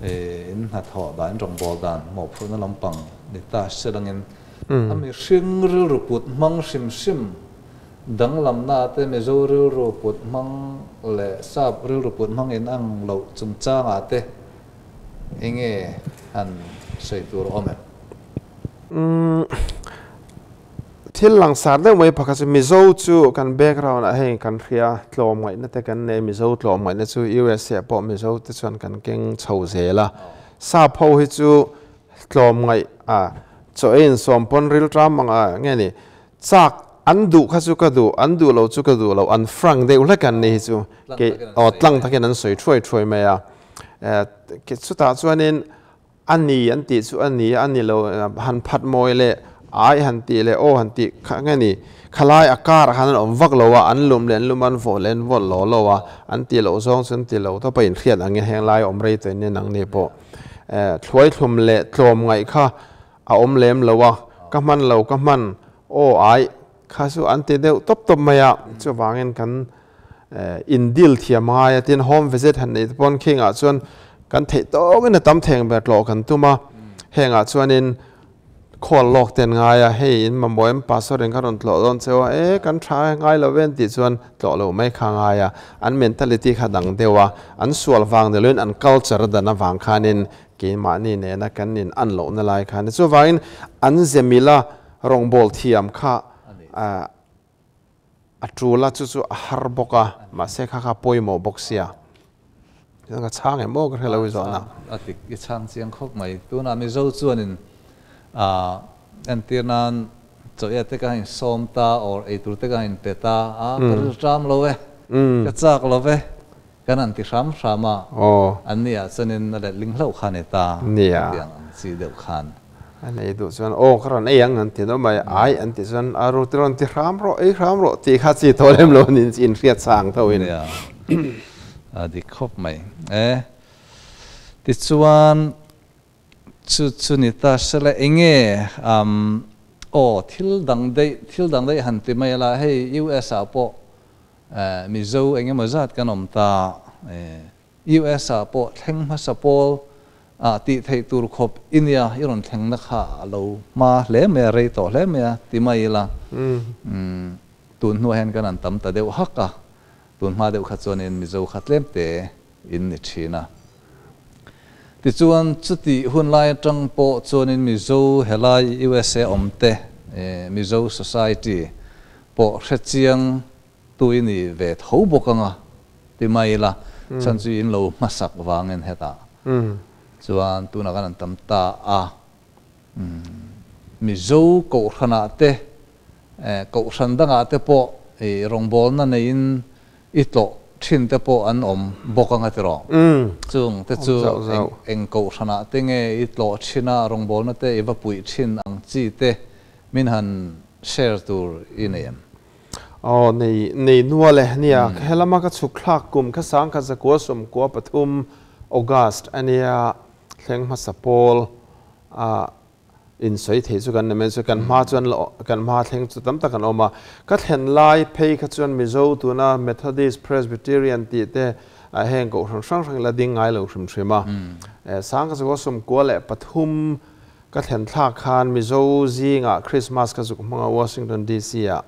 in hnathawh dan, in rawngbâwl dan mawhphurhna lampang ni ta se langin a mihring rilru put hmang hrim hrim danglamna te Mizo rilru put hmang leh Sap rilru put hmang in ang loh chungchangah te enge han sawi tur a awm em? Thil langsar deuh mai pakhat chu Mizo chu kan background ah hei kan hria tlawmngaihna te kan nei Mizo tlawmngaihna chu USA ah pawh Mizo te chuan kan keng chho zel a sap ho hi chu tlawmngaih a chaw ei insawm pawn rilṭam ang a nge ni chak an duh kha chu ka duh an duh lo chu ka duh lo an frank deuh hlek an ni hi chu kei aw tlang takin an sawi thuai thuai mai a chutah chuanin A ni an tih chu a ni a, a ni lo han phat mawi leh ai han tih leh aw han tih kha nge ni, khalai a kar ah khan an awm vak lo a, an lum leh an lum a, an vawh leh an vawt lo lo a, an tih loh zawng chu an ti lo tawp a, inhriat angin heng lai awm rei tawh in nia nang ni pawh thluai thlum leh tlawm ngaih kha a awm lem lo a, ka hman lo ka hman aw ai kha chu an ti deuh tawp tawp mai a, chuvangin kan in deal thiam ngai a, tin home visit han neih te pawn khingah chuan kan theih tawkin a tam theng ber tlawh kan tum a, hengah chuanin khual lawk te an ngai a, hei in mamawh em pastor in ka rawn tlawh dawn cheu a, e kan tha e ngai lo ve an tih chuan tlawh loh mai kha ngai a, an mentality kha dang deuh a, an sual vang ni loin an culture dan avang khanin keimahni nena kan in an lohna lai khan chuvangin an ze mila rawngbâwl thiam kha A tul a, chu chu a har bawk a, mahse kha kha pawimawh bawk sia. Chuan ka chhang em aw ka hre lo i zawhna. A dik, i chhang chiang khawp mai. Tunah Mizo chuanin entir nan chawhia te ka insawm ta or eitur te ka inpe ta a, ka rilṭam lo e, ka chak lo ve, kan han ti hram hram a, an ni ah chuanin a letling hlauh kha a ni ta, hetiang ang chi deuh khan. A nei duh chuan aw ka rawn ei ang an ti no mai, ai an tih chuan a ru rawn ti hram rawh, ei hram rawh tih kha chi tawh lem lo a ni, inhriat sa ang tho in. Nia, a dik khawp mai e. Tichuan chu chu ni ta se le enge aw thil dang daih, thil dang daih han ti mai la, hei US ah pawh Mizo eng emaw zat kan awm ta, US ah pawh thleng hmasa pawl ah tih theih tur khawp i nia, i rawn thlengna kha a lo hma hle mai a, rei tawh hle mai a ti mai ila, tun hnuah hian kan han tam ta deuh hak a, tun hma deuh kha chuanin Mizo kha tlem te in ni thin a. Tichuan chutih hun lai atang pawh chuanin Mizo helai USA awm te, Mizo Society pawh hrechiang tu i ni ve tho bawk anga ti mai ila, chhan chu in lo hmasak vangin hetah chuan tunah kan an tam ta a, Mizo Kohhranah te, Kohhran dangah te pawh i rawngbawlna neiin i tlawh thin te pawh an awm bawk anga tiraw? Chung te chu eng kohhranah te nge i tlawh thin a, rawngbawlna te i va puih thin ang chi te min han share tur i nei em? Aw, nei nei nual e. Nia, helama ka chhuk thlak kum kha sangkhat zakua sawmkua pathum August ania thleng hmasa pawl a In sawi thei chu kan ni mai chu kan hma chuan kan hma thleng chu tam tak an awm a. Ka thlen lai phei kha chuan Mizo tuna Methodist, Presbyterian tih te ah heng kohhran hrang hrang la ding ngai lo hrim hrim a. Sangkhat chu 93 ka thlen thlak khan Mizo zingah Christmas ka zuk hmang a Washington DC ah.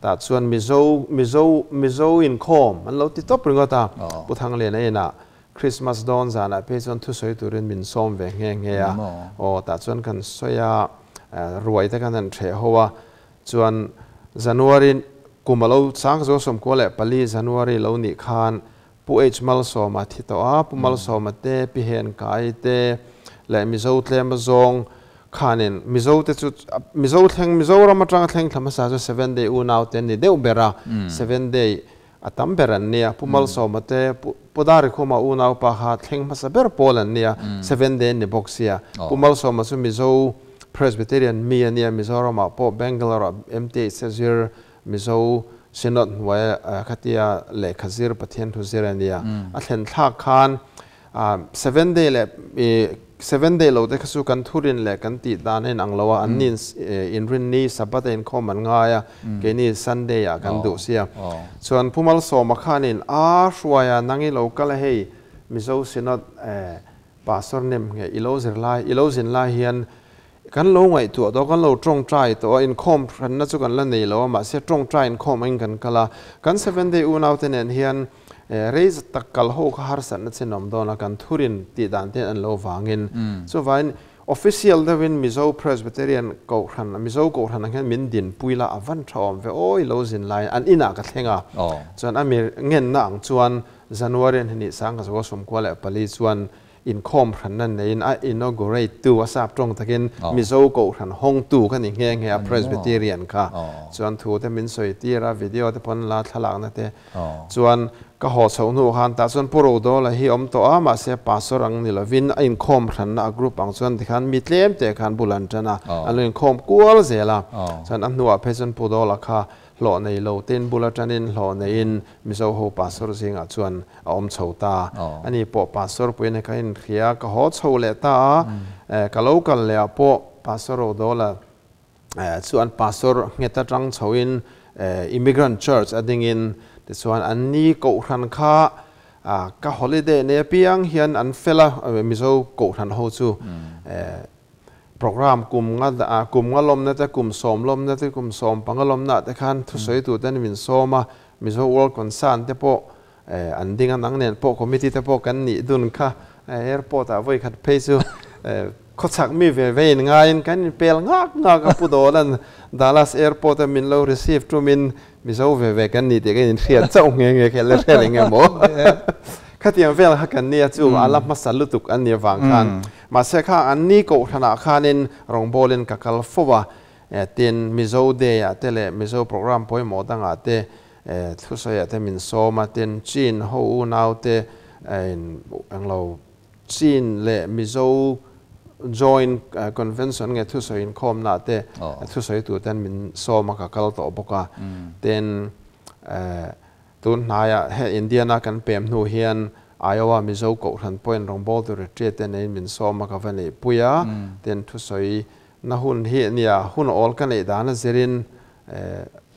Tah chuan Mizo Mizo Mizo inkhawm an lo ti tawp ringawt a Pu Thangliana inah. Christmas dawn zanah phei chuan thusawi turin min sawm ve nghe nghe a, aw tah chuan kan sawi a, ruai te kan han hreh ho a, chuan January kum a lo chang zo 14 January lo nih khan Pu H Malsawma thi tawh a, Pu Malsawma te, Pi Hen Kai te leh Mizo tlem azawng khanin Mizo te chu Mizo thleng Mizoram atanga thleng thla hmasa chu Seven Day unau te an ni deuh ber a, Seven Day A tam ber an nia. Pu Malsawma te, Pu Darikhuma unaupa kha thleng hmasa ber pawl an nia, Seven Day an ni bawk sia. Pu Malsawma chu Mizo Presbyterian mi a nia, Mizoramah pawh Bangalore-ah MTH zir Mizo Synod hnuaia khatia lehkha zir Pathian thu zir a nia. A thlen thlak khan Seven day leh seven day lo te kha chu kan thurin leh kan tih dan a inang lo a, an ni inrinni Sabbath a inkhawm an ngai a, keini Sunday ah kan duh sia. Chuan Pu Malsawma khanin a hruai a, nang i lo kal a hei Mizo Synod Pastor nem nge i lo zir lai, i lo zin lai hian kan lo ngaihtuah tawh a, kan lo tawngtai tawh a, inkhawm hranna chu kan la nei lo a, mahse tawngtai inkhawm angin kan kal a, kan Seven Day unaute nen hian rei zat tak kal ho kha harsatna chin awm dawn a, kan thurin tih dan te an lo vangin. Chuvain official deuhin Mizo Presbyterian Kohhran, Mizo Kohhran ang hian min dinpui la, a van tha awm ve aw i lo zin laiin an inah ka thleng a, chuan a mi ngenna ang chuan January an hnih sang ka zaw 94 chuan Inkhawm hranna neiin a inaugurate tu, a sap tawng takin Mizo Kohhran hawngtu ka ni nghe nghe a, Presbyterian kha. Chuan thu te min sawi tir a, video te pawn la thlalakna te. Chuan ka haw chhoh hnu khan tah chuan Pu Rodawla hi awm tawh a, mahse pastor ang ni lovin a inkhawm hranna a group ang chuan tikhan mi tlem te khan bul an tan a, an lo inkhawm kual zel a. Chuan a hnuah phei chuan Pu Dawla kha Hlawh nei lo tein bul atangin hlawh neiin Mizo ho pastor zingah chuan a awm chho ta. Ani pawh pastor puiin ka inhria, ka haw chho leh ta a, ka lo kal leh ah pawh Pastor Rodawla chuan pastor nghet atang chhoin Immigrant Church a dingin tichuan an ni kohhran kha ka holiday nei apiang hian an fel a, Mizo kohhran ho chu Program kum nga kum nga lawmna te, kum sawm lawmna te, kum sawm panga lawmna te khan thusawi tur ten min sawm a, Mizo World Concern te pawh an ding a, nang nen pawh committee te pawh kan nih dun kha airport ah vawi khat phei chu khawchhak mi ve ve in ngaiin kan in pel ngak ngak a, Pu Dawlan Dallas airport a min lo receive tumin Mizo ve ve kan ni tih ka inhriat chauh nghe nghe kha la hre reng em aw. Khatiang vel kha kan nia chu a la hmasa lutuk an nih avang khan. Mahse kha an ni kohhranah khanin rawngbawlin ka kal fo a, tin Mizo Day ah te leh Mizo program pawimawh dangah te thusawiah te min sawm a, tin Chin ho unau te englo Chin leh Mizo Joint Convention nge thusawi inkhawmna te thusawi tur ten min sawm a ka kal tawh bawk a. Tin, tun hnaiah he Indiana kan pem hnu hian Iowa Mizo Kohhran pawhin rawngbawltu retreat te neiin min sawm a ka va neihpui a. Tin, thusawi na hun hi nia hun awl ka neih dan a zirin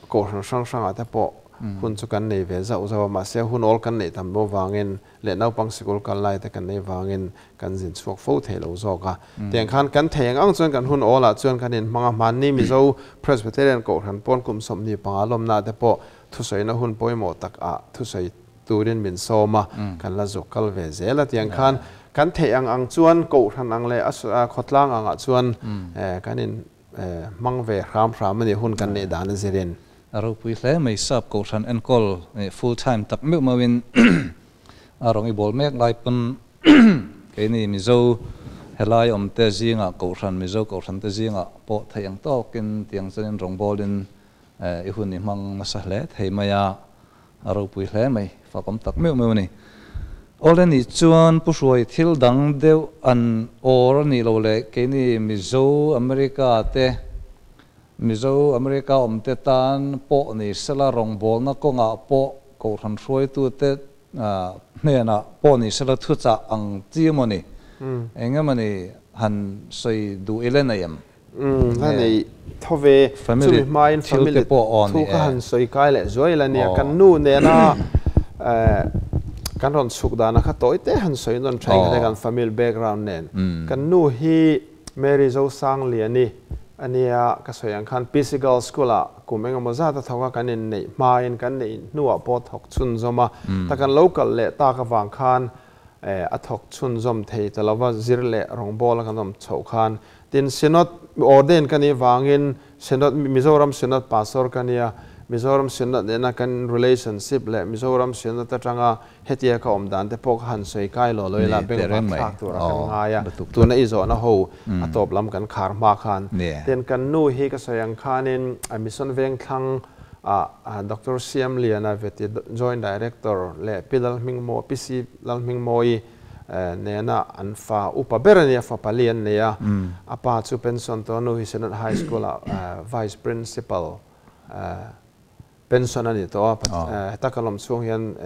Kohhran hrang hrangah te pawh hun chu kan nei ve zauh zauh a, mahse hun awl kan neih tam lo vangin leh naupang sikul kal lai te kan nei vangin kan zin chhuak fo thei lo zawk a. Tiang khan kan thei ang ang chuan kan hun awlah chuan kan inhmang a, hmanni Mizo Presbyterian Kohhran pawn kum 25 lawmna te pawh thusawina hun pawimawh tak ah thusawi turin min sawm a, kan la zuk kal ve zel a. Tiang khan kan theih ang ang chuan Kohhran ang leh a khawtlang angah chuan kan in hmang ve hram hram a ni hun kan neih dan a zirin. A ropui hle mai sap kohhran enkawl full time tak meuh meuhin a rawn i bawl mek lai pawn keini Mizo helai awm te zingah kohhran Mizo kohhran te zingah pawh theih ang tawkin tiang chuanin rawngbawlin i hun i hmang nasa hle thei mai a, a ropui hle mai. Fak awm tak meuh meuh a ni. Awle nih chuan Pu Hruai thil dang deuh an awr a nih loh leh keini Mizo America te, Mizo America awm te tan pawh ni sela rawngbawlna kawngah pawh Kohhran hruaitute hnenah pawh ni sela thuchah ang chi emaw ni, eng emaw ni han sawi duh ila nei em? Umm la nei tho ve. Chumi hmain family thu kha han sawi kai leh zuai la nia. Kan nu nena kan rawn chhuk dana kha tawi te han sawi nawn tha in kan family background nen. Kan nu hi Mary Zosangliani a nia, ka sawi ang khan PC Girls School ah kum engemaw zat a thawk a, kan inneih hmain kan neih hnuah pawh thawk chhunzawm a. Ta kan lo kal leh tak avang khan a thawk chhunzawm thei ta lova, zir leh rawngbawl a kan awm chhoh khan Tin, Synod ordain ka nih vangin Synod, Mizoram Synod Pastor ka nia, Mizoram Synod nena kan relationship leh Mizoram Synod atanga hetia ka awm dan te pawh ka han sawi kai lo lo ila beng vak thlak tura kan ngai a, tuna i zawhna ho a tawp lam kan khar hma khan. Tin, kan nu hi ka sawi ang khanin Mission Vengthlang ah Doctor Siamliana Veti Joint Director leh Pi Lalhmingmawi, Pi Si Lalhmingmawi, nena an fa upa ber a nia, fa pali an nei a, a pa chu pension tawh a nu hi Synod High School ah Vice Principal pension a ni tawh a, heta ka lawm chhung hian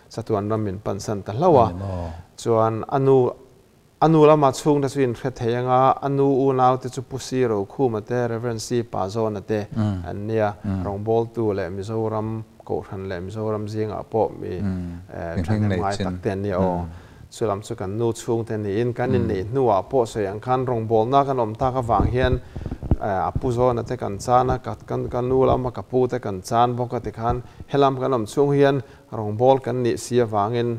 chatuan ram min pansan ta hlauh a, chuan a nu a nu lama chhungte chu in hre thei anga, a nu unau te chu Pu Si Rokhuma te, Rev. Si Pazawna te an nia, rawngbawltu leh Mizoram Kohhran leh Mizoram zingah pawh mi thahnem ngai tak te an ni aw. Chu lam chu kan nu chhungte niin kan inneih hnuah pawh sawi ang khan rawngbawlna kan awm tak avang hian a pu zawna te kan chan a, ka nu lama ka pu te kan chan bawk a tikhan helam kan awm chhung hian rawngbâwl kan nih si avangin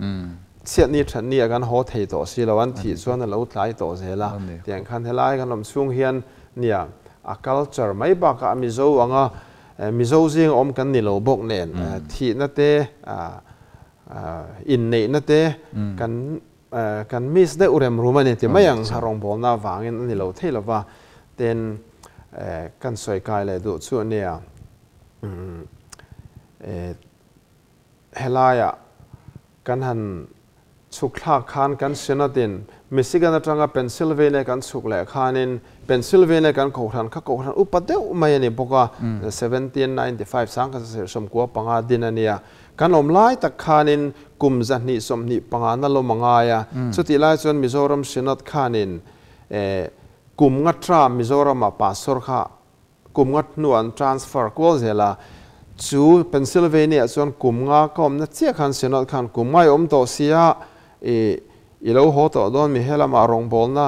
chhiatni thatni a kan haw thei tawh si lo, an thih chuan a lo tlai tawh zel a. Tiang khan helai kan awm chhung hian nia a culture mai bakah a Mizo anga Mizo zing awm kan ni lo bawk nen thihna te inneihna te kan kan miss deuh rem rum a ni ti mai ang rawngbawlna avangin a ni lo thei lova ten kan sawi kai leh duh chu a nia. Helaiah kan han chhuk thlak khan kan Synod-in Michigan atanga Pennsylvania kan chhuk leh khanin Pennsylvania kan kohhran kha kohhran upa deuh mai a ni bawk a, 1795 1975 din a nia. Kan awm lai tak khanin kum 125 na lawm a ngai a, chutih lai chuan Mizoram Synod khanin kum nga tra Mizorama pastor kha Kum nga hnu an transfer kual zel a, chu Pennsylvania ah chuan kum nga ka awmna chiah khan Synod khan kum nga i awm tawh sia, i i lo haw tawh dawn mi helamah rawngbawlna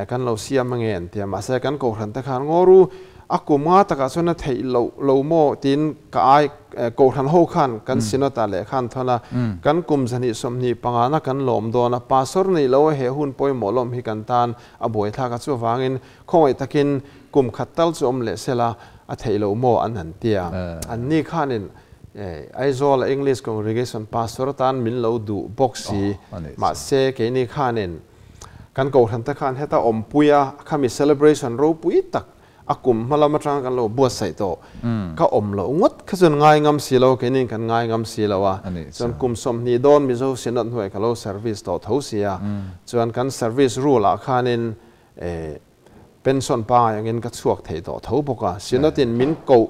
kan lo siam ange an ti a, mahse kan kohhran te khan ngaw ru a kum nga takah chuan a theih loh lo maw tiin ka ai kohhran ho khan kan Synod ah leh khan thawn a, kan kum 125 na kan lawm dawn a, pastor neih lo a he hun pawimawh lawm hi kan tan a buaithlak a, chuvangin Khawngaih takin kum khat tal chu awm leh sela a theih loh maw an han ti a. Anni khanin Aizawl a English Congregation Pastor atan min lo duh bawk si. Mahse keini khanin kan kohhran te khan heta awmpui a khami celebration ropui tak a kum hma lam atanga kan lo buatsaih tawh ka awm loh ngawt kha chuan ngai ngam si lo keinin kan ngai ngam si lo a. Chuan kum 20 dawn Mizo Synod hnuai ka lo service tawh tho si a. Chuan kan service rule ah khanin Eh, pension pangai angin ka chhuak thei tawh tho bawk a, Synod-in min koh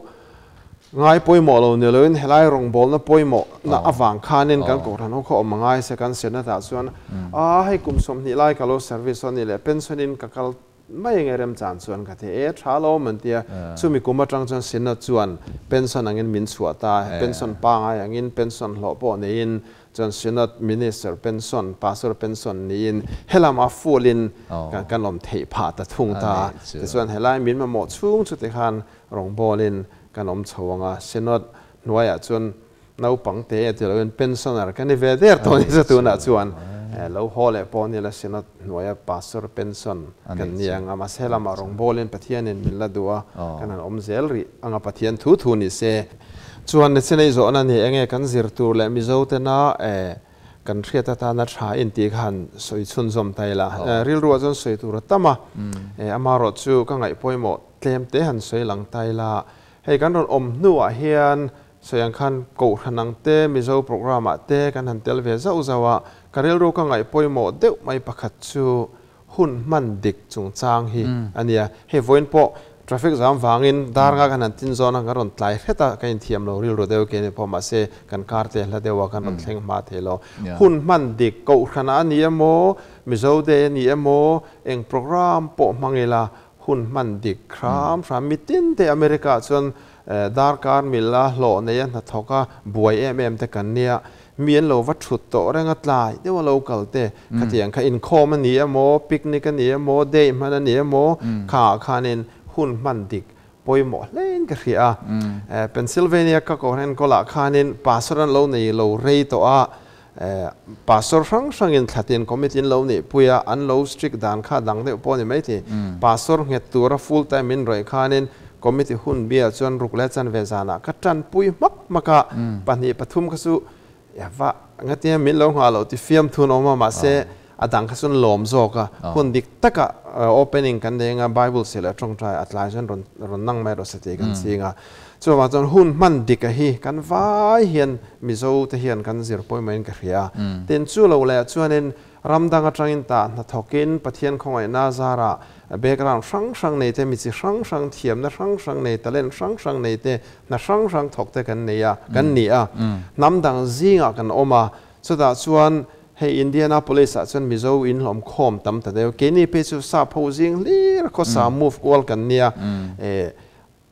ngai pawimawh lo ni loin helai rawngbawlna pawimawh na avang khanin kan kohhran ho kha awm a ngai se kan Synod-ah chuan a hei kum 20 lai ka lo service a ni leh pension-in ka kal mai ange remchan chuan ka ti e tha lo awm an ti a, chumi kum atang chuan Synod chuan pension angin min chhuah ta, pension pangai angin pension hlawh pawh neiin Chuan Synod Minister pension, Pastor pension niin helam a full in kan awm theih phah ta thung ta. Tichuan helai min mamawh chhung chu tikhan rawngbâwl in kan awm chho ang a, Synod hnuaiah chuan naupang te e ti loin pensioner ka ni ve der tawh ni chu tunah chuan lo haw leh pawh ni la Synod hnuaia Pastor pension kan ni ang a, mahse helamah rawngbâwl in Pathianin min la duh a, kan han awm zel rih ang a Pathian thu thu ni se. Chuan Nichinei zawhna ni enge kan zir tur leh Mizo tena kan hriat atana tha in tih kha han sawi chhunzawm ta ila. Rilruah chuan sawi tur a tam a, amaherawh chu ka ngaih pawimawh tlem te han sawi lang ta ila. Hei kan rawn awm hnuah hian Sawi ang khan Kohhran ang te, Mizo programme ah te kan han tel ve zauh zauh a, ka rilru ka ngaih pawimawh deuh mai pakhat chu hun hman dik chungchang hi a nia. Hei vawiin pawh traffic jam vangin dar nga kan han tin zawn a, kan rawn tlai hret a, ka inthiam lo rilru deuh ke ni pawh mahse kan kar te hla deuh a, kan rawn thleng hma thei lo. Hun hman dik Kohhran ah a ni emaw, Mizo Day a ni emaw, eng programme pawh hmang ila hun hman dik hram hram. Mitin te America ah chuan Darkar mila hlawh neia hnathawk a buai em em te kan nia, mi an lo va thut tawh reng a tlai deuh a lo kal te khatiang kha inkhawm a ni emaw, picnic a ni emaw, day hman a ni emaw kha ah khanin hun hman dik pawimawh hlein ka hria a. Pennsylvania ka kohhran enkawlah khanin pastor an lo nei lo rei tawh a, pastor hrang hrangin thlatin committee an lo neihpui a, an lo strict dan kha dang deuh pawh a ni maithei. Pastor nghet tura full time in rawih khanin committee hun biah chuan ruk leh chanve zanah ka tanpui hmak hmak a, pahnih pathum kha chu va ngatinge min lo nghah loh ti fiamthu an awm a, mahse a dang kha chuan lawm zawk a, hun dik taka opening kan nei anga Bible seh leh tawngtai a tlai chuan rawn rawn nang mai rawh se tih kan ching a. Chuvang chuan hun hman dik a hi kan vai hian Mizo te hian kan zir pawimawh in ka hria. Tin chu lo leh chuanin ram dang atangin tah hnathawkin Pathian khawngaihna zarah background hrang hrang nei te, mi chi hrang hrang, thiamna hrang hrang nei, talent hrang hrang nei te, hna hrang hrang thawk te kan nei a, kan ni a. Hnam dang zingah kan awm a, chutah chuan hei Indianapolis ah chuan Mizo in hlawm khawm tam ta deuh. Keini phei chu sap ho zing hlir khawsa move kual kan nia.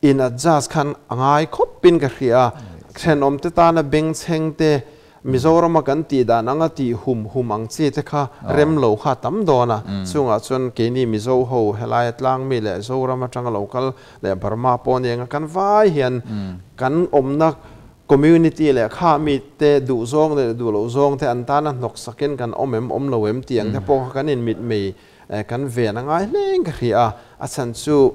In adjust khan a ngai khawpin ka hria. Thenawm te tana bengchheng te, Mizorama kan tih dan anga tih hum hum ang chi te kha rem lo kha a tam dawn a. Chungah chuan keini Mizo ho helaia tlang mi leh Zoram atanga lo kal leh Burma pawh ni anga kan vai hian kan awmna community leh kha mi te duh zawng leh duh loh zawng te an tana hnawk sakin kan awm em awm lo em tih ang te pawh kha kan inmit mei Kan ven a ngai hleng ka hria a, a chhan chu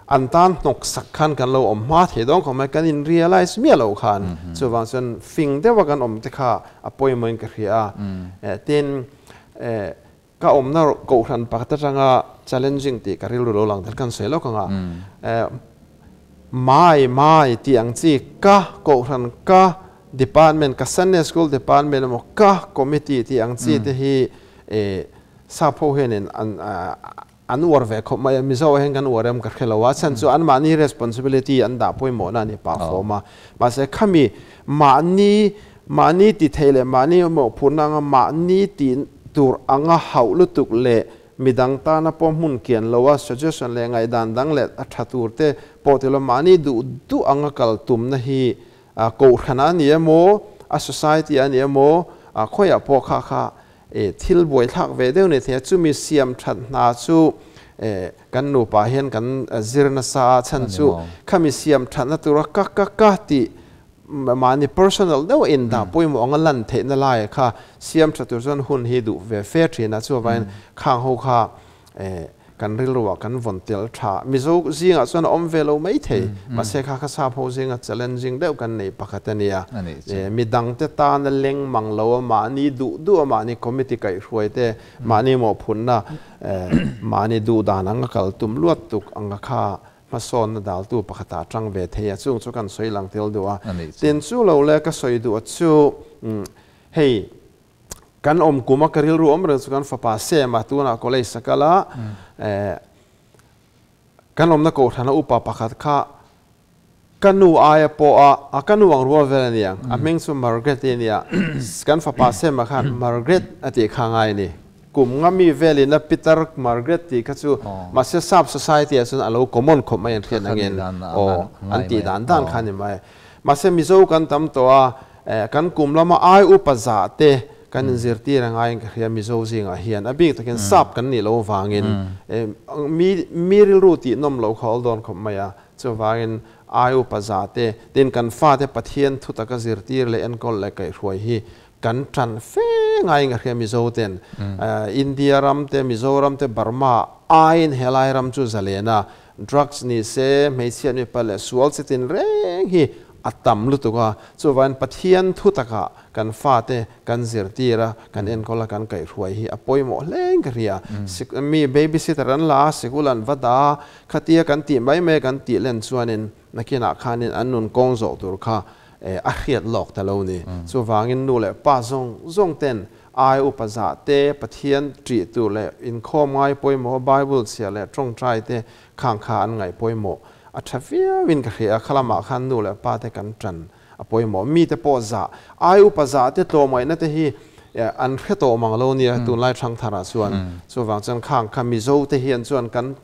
an tan hnawk sak khan kan lo awm hma thei dawn khawp mai, kan in realise miah loh khan chuvang chuan fing deuha kan awm te kha a pawimawhin ka hria a. Tin, ka awmna kohhran pakhat atanga challenging tih ka rilru lo lang tel kan sawi lawk ang a, mai mai tih ang chi ka kohhran ka department ka Sunday school department emaw ka committee tih ang chi te hi Sap ho hianin an an uar ve khawp mai a, Mizo ah hian kan uar em ka hre lo a, chhan chu anmahni responsibility an dah pawimawhna a ni pah fawm a, mahse khami mahni mahni ti thei leh mahni mawhphurhna anga mahni tih tur anga hauh lutuk leh midang tana pawh hmun kian lo a suggestion leh ngaihdan dang leh a tha tur te pawh ti lo mahni duh duh anga kal tumna hi kohhran a ni emaw a society a ni emaw khawiah pawh kha kha E thil buaithlak ve deuh ni thei a, chumi siam that hna chu e kan nupa hian kan zir nasa a, chhan chu khami siam thatna tura ka ka ka tih mahni personal deuh a indah pawimawh anga lan theihna laia kha siam tha tur chuan hun hi duh ve fe thin a, chuvangin khang ho kha E kan rilruah kan vawn tel tha. Mizo zingah chuan a awm ve lo mai thei. Mahse kha kha sap ho zinga challenging deuh kan nei pakhat a nia. E midangte tana leng mang lo a mahni duh duh a mahni committee kaihhruai te mahni mawhphurhna e mahni duh dan anga kal tum luat tuk anga kha hmasawnna daltu pakhatah a tang ve thei a. Chung chu kan sawi lang tel duh a. Tin chu lo le ka sawi duh a chu hei Kan awm kum a ka rilru awm reng chu kan fapa Sam a tunah college a kal a, kan awmna kohhran a upa pakhat kha ka nu aia pawh a, a ka nu ang rual vel a ni ang, a hming chu Margaret i a nia, kan fapa Sam a khan Margaret a tih kha ngai a ni. Kum nga mi velin a Peter Margaret tih kha chu mahse sap society ah chuan a lo common khawp mai an hriat angin aw an tih dan dan kha a ni mai. Mahse Mizo kan tam tawh a, Kan kum lama ai upa zah te kan inzirtir a ngaiin ka hria Mizo zingah hian a bik takin sap kan nih loh avangin mi mi rilru tih nawm loh kha awl dawn khawp mai a, chuvangin ai upa zah te tin kan fate Pathian thu taka zirtir leh enkawl leh kaihhruai hi kan tan fe ngaiin ka hria Mizo ten India ram te Mizoram te Burma aiin helai ram chu zalen a Drugs ni se, hmeichhia mipa leh sual chi tin reng hi a tam lutuk a, chuvain Pathian thu takah kan fate kan zirtir a, kan enkawl a, kan kaihhruai hi a pawimawh hleng ka hria. Mi babysitter an la a, sikul an va dah a, khatia kan tih mai mai kan tih len chuanin nakinah khanin an nun kawng zawh tur kha a hriat lawk ta lo ni. Chuvangin nu leh pa zawng zawng ten ai upa zah te, Pathian ṭih tur leh inkhawm ngai pawimawh, Bible chhiar leh ṭawngṭai te khang kha an ngaih pawimawh a ṭha viauin ka hria a, khalamah khan nu leh pa te kan ṭan a pawimawh. Mite pawh zah, ai upa zah te tlawmngaihna te hi an hre tawh mang lo nia tunlai ṭhangtharah chuan. Chuvang chuan khang kha Mizo te hian chuan kan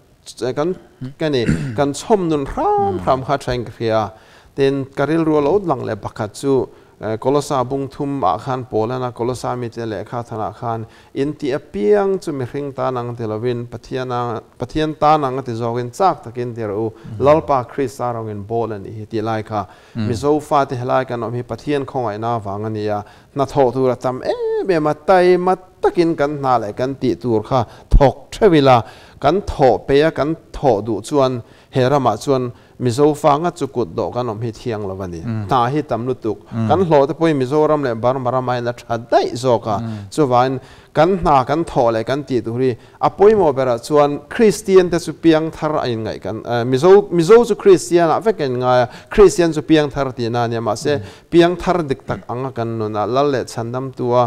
kan ka ni kan chhawm nun hram hram kha thain ka hria a. Tin, ka rilru a lo lang leh pakhat chu Kolosa bung thum ah khan Paulana Kolosa mite lehkha thanah khan in tih apiang chu mihring tan ang ti lovin Pathian ang Pathian tan ang a ti zawkin chak takin ti rawh u, Lalpa Krista rawngin bawl a nih hi tih lai kha Mizo fate helai kan awm hi Pathian khawngaihna avang a ni a, hnathawh tur a tam em em a, taima takin kan hna leh kan tih tur kha thawk theuh ila, kan thawh peih a kan thawh duh chuan he ramah chuan Mizo fa ngat chu kut dawh kan awm hi thiang lo a ni. Hna hi tam lutuk. Kan hlawh te pawhin Mizoram leh Burma ramah hian a tha daih zawk a, chuvangin kan hna kan thawh leh kan tih tur hi A pawimawh berah chuan Kristian te chu piangthar a inngaih kan Mizo Mizo chu Kristian ah vek a inngai a, Kristian chu piangthar tihna a nia mahse piangthar dik tak anga kan nun a, Lal leh Chhandamtu a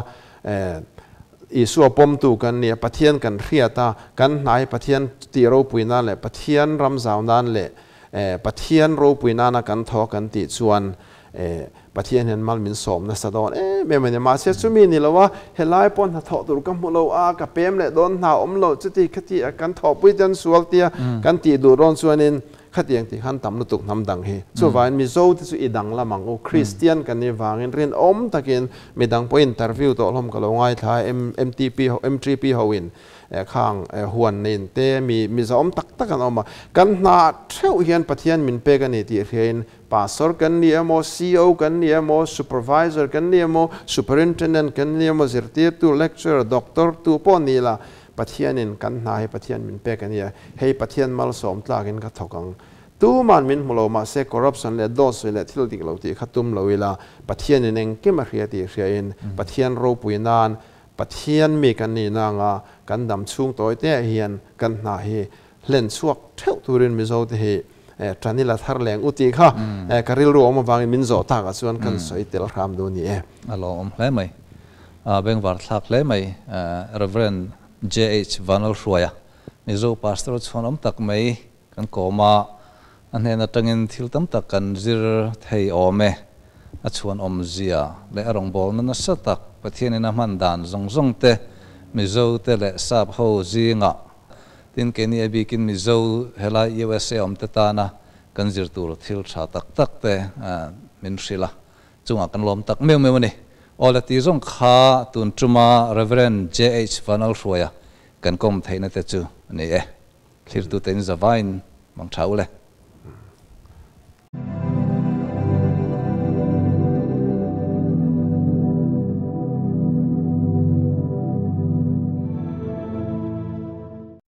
Isua pawmtu kan ni a, Pathian kan hriat a, kan hnai Pathian tih ropui nan leh Pathian ram zau nan leh Pathian ropui nana kan thaw kan tih chuan Pathian hian mal min sawm nasa dawn em em a ni. Mahse chumi ni lo a, helai pawh hnathawh tur ka hmu lo a, ka pem leh dawn hna awm lo chuti khati a kan thawhpui te an sual tia kan tih duh dawn chuanin khatiang tih khan tam lutuk hnam dang hi. Chuvangin Mizo te chu i dang lam ang u, Kristian kan nih vangin rinawm takin midang pawh interview tawh hlawm ka lo ngaithla a, MTP ho MTP hoin Khang huan nein te mi mizaawm tak tak an awm a, kan hna theuh hian Pathian min pek a ni tih hriain Pastor kan ni emaw, CO kan ni emaw, Supervisor kan ni emaw, Superintendent kan ni emaw, zirtirtu, lecturer, doctor tu pawh ni la, Pathianin kan hna hi Pathian min pek a ni a, hei Pathian malsawm tlakin ka thawk ang. Tuman min hmu lo mahse corruption leh dawt sawi leh thil dik lo tih kha tum lo ila, Pathianin engkim a hria tih hriain Pathian ropui nan Pathian mi kan nih na anga kan dam chhung tawi te ah hian kan hna hi hlen chhuak theuh turin Mizo te hi tan ila thar leng u tih kha ka rilru awm avangin min zawh tak ah chuan kan sawi tel hram duh a ni e. A lawmawm hle mai. A bengvar thlak hle mai. Rev. JH Vanlalhruaia, Mizo Pastor chhuanawm tak mai Kan kawm a, a hnen atangin thil tam tak kan zir thei awm e. A chhuan awmzia leh a rawngbawlna nasa tak Pathianin a hman dan zawng zawng te, Mizo te leh Sap ho zingah, tin keini a bikin Mizo helai USA awm te tana kan zir tur thil tha tak tak te min hrilh a, chungah kan lawm tak meuh meuh a ni. Aw le ti zawng kha tun tuma Rev. JH Vanlalhruaia kan kawm theihna te chu a ni e. Thlir tute in zavain mang tha u le.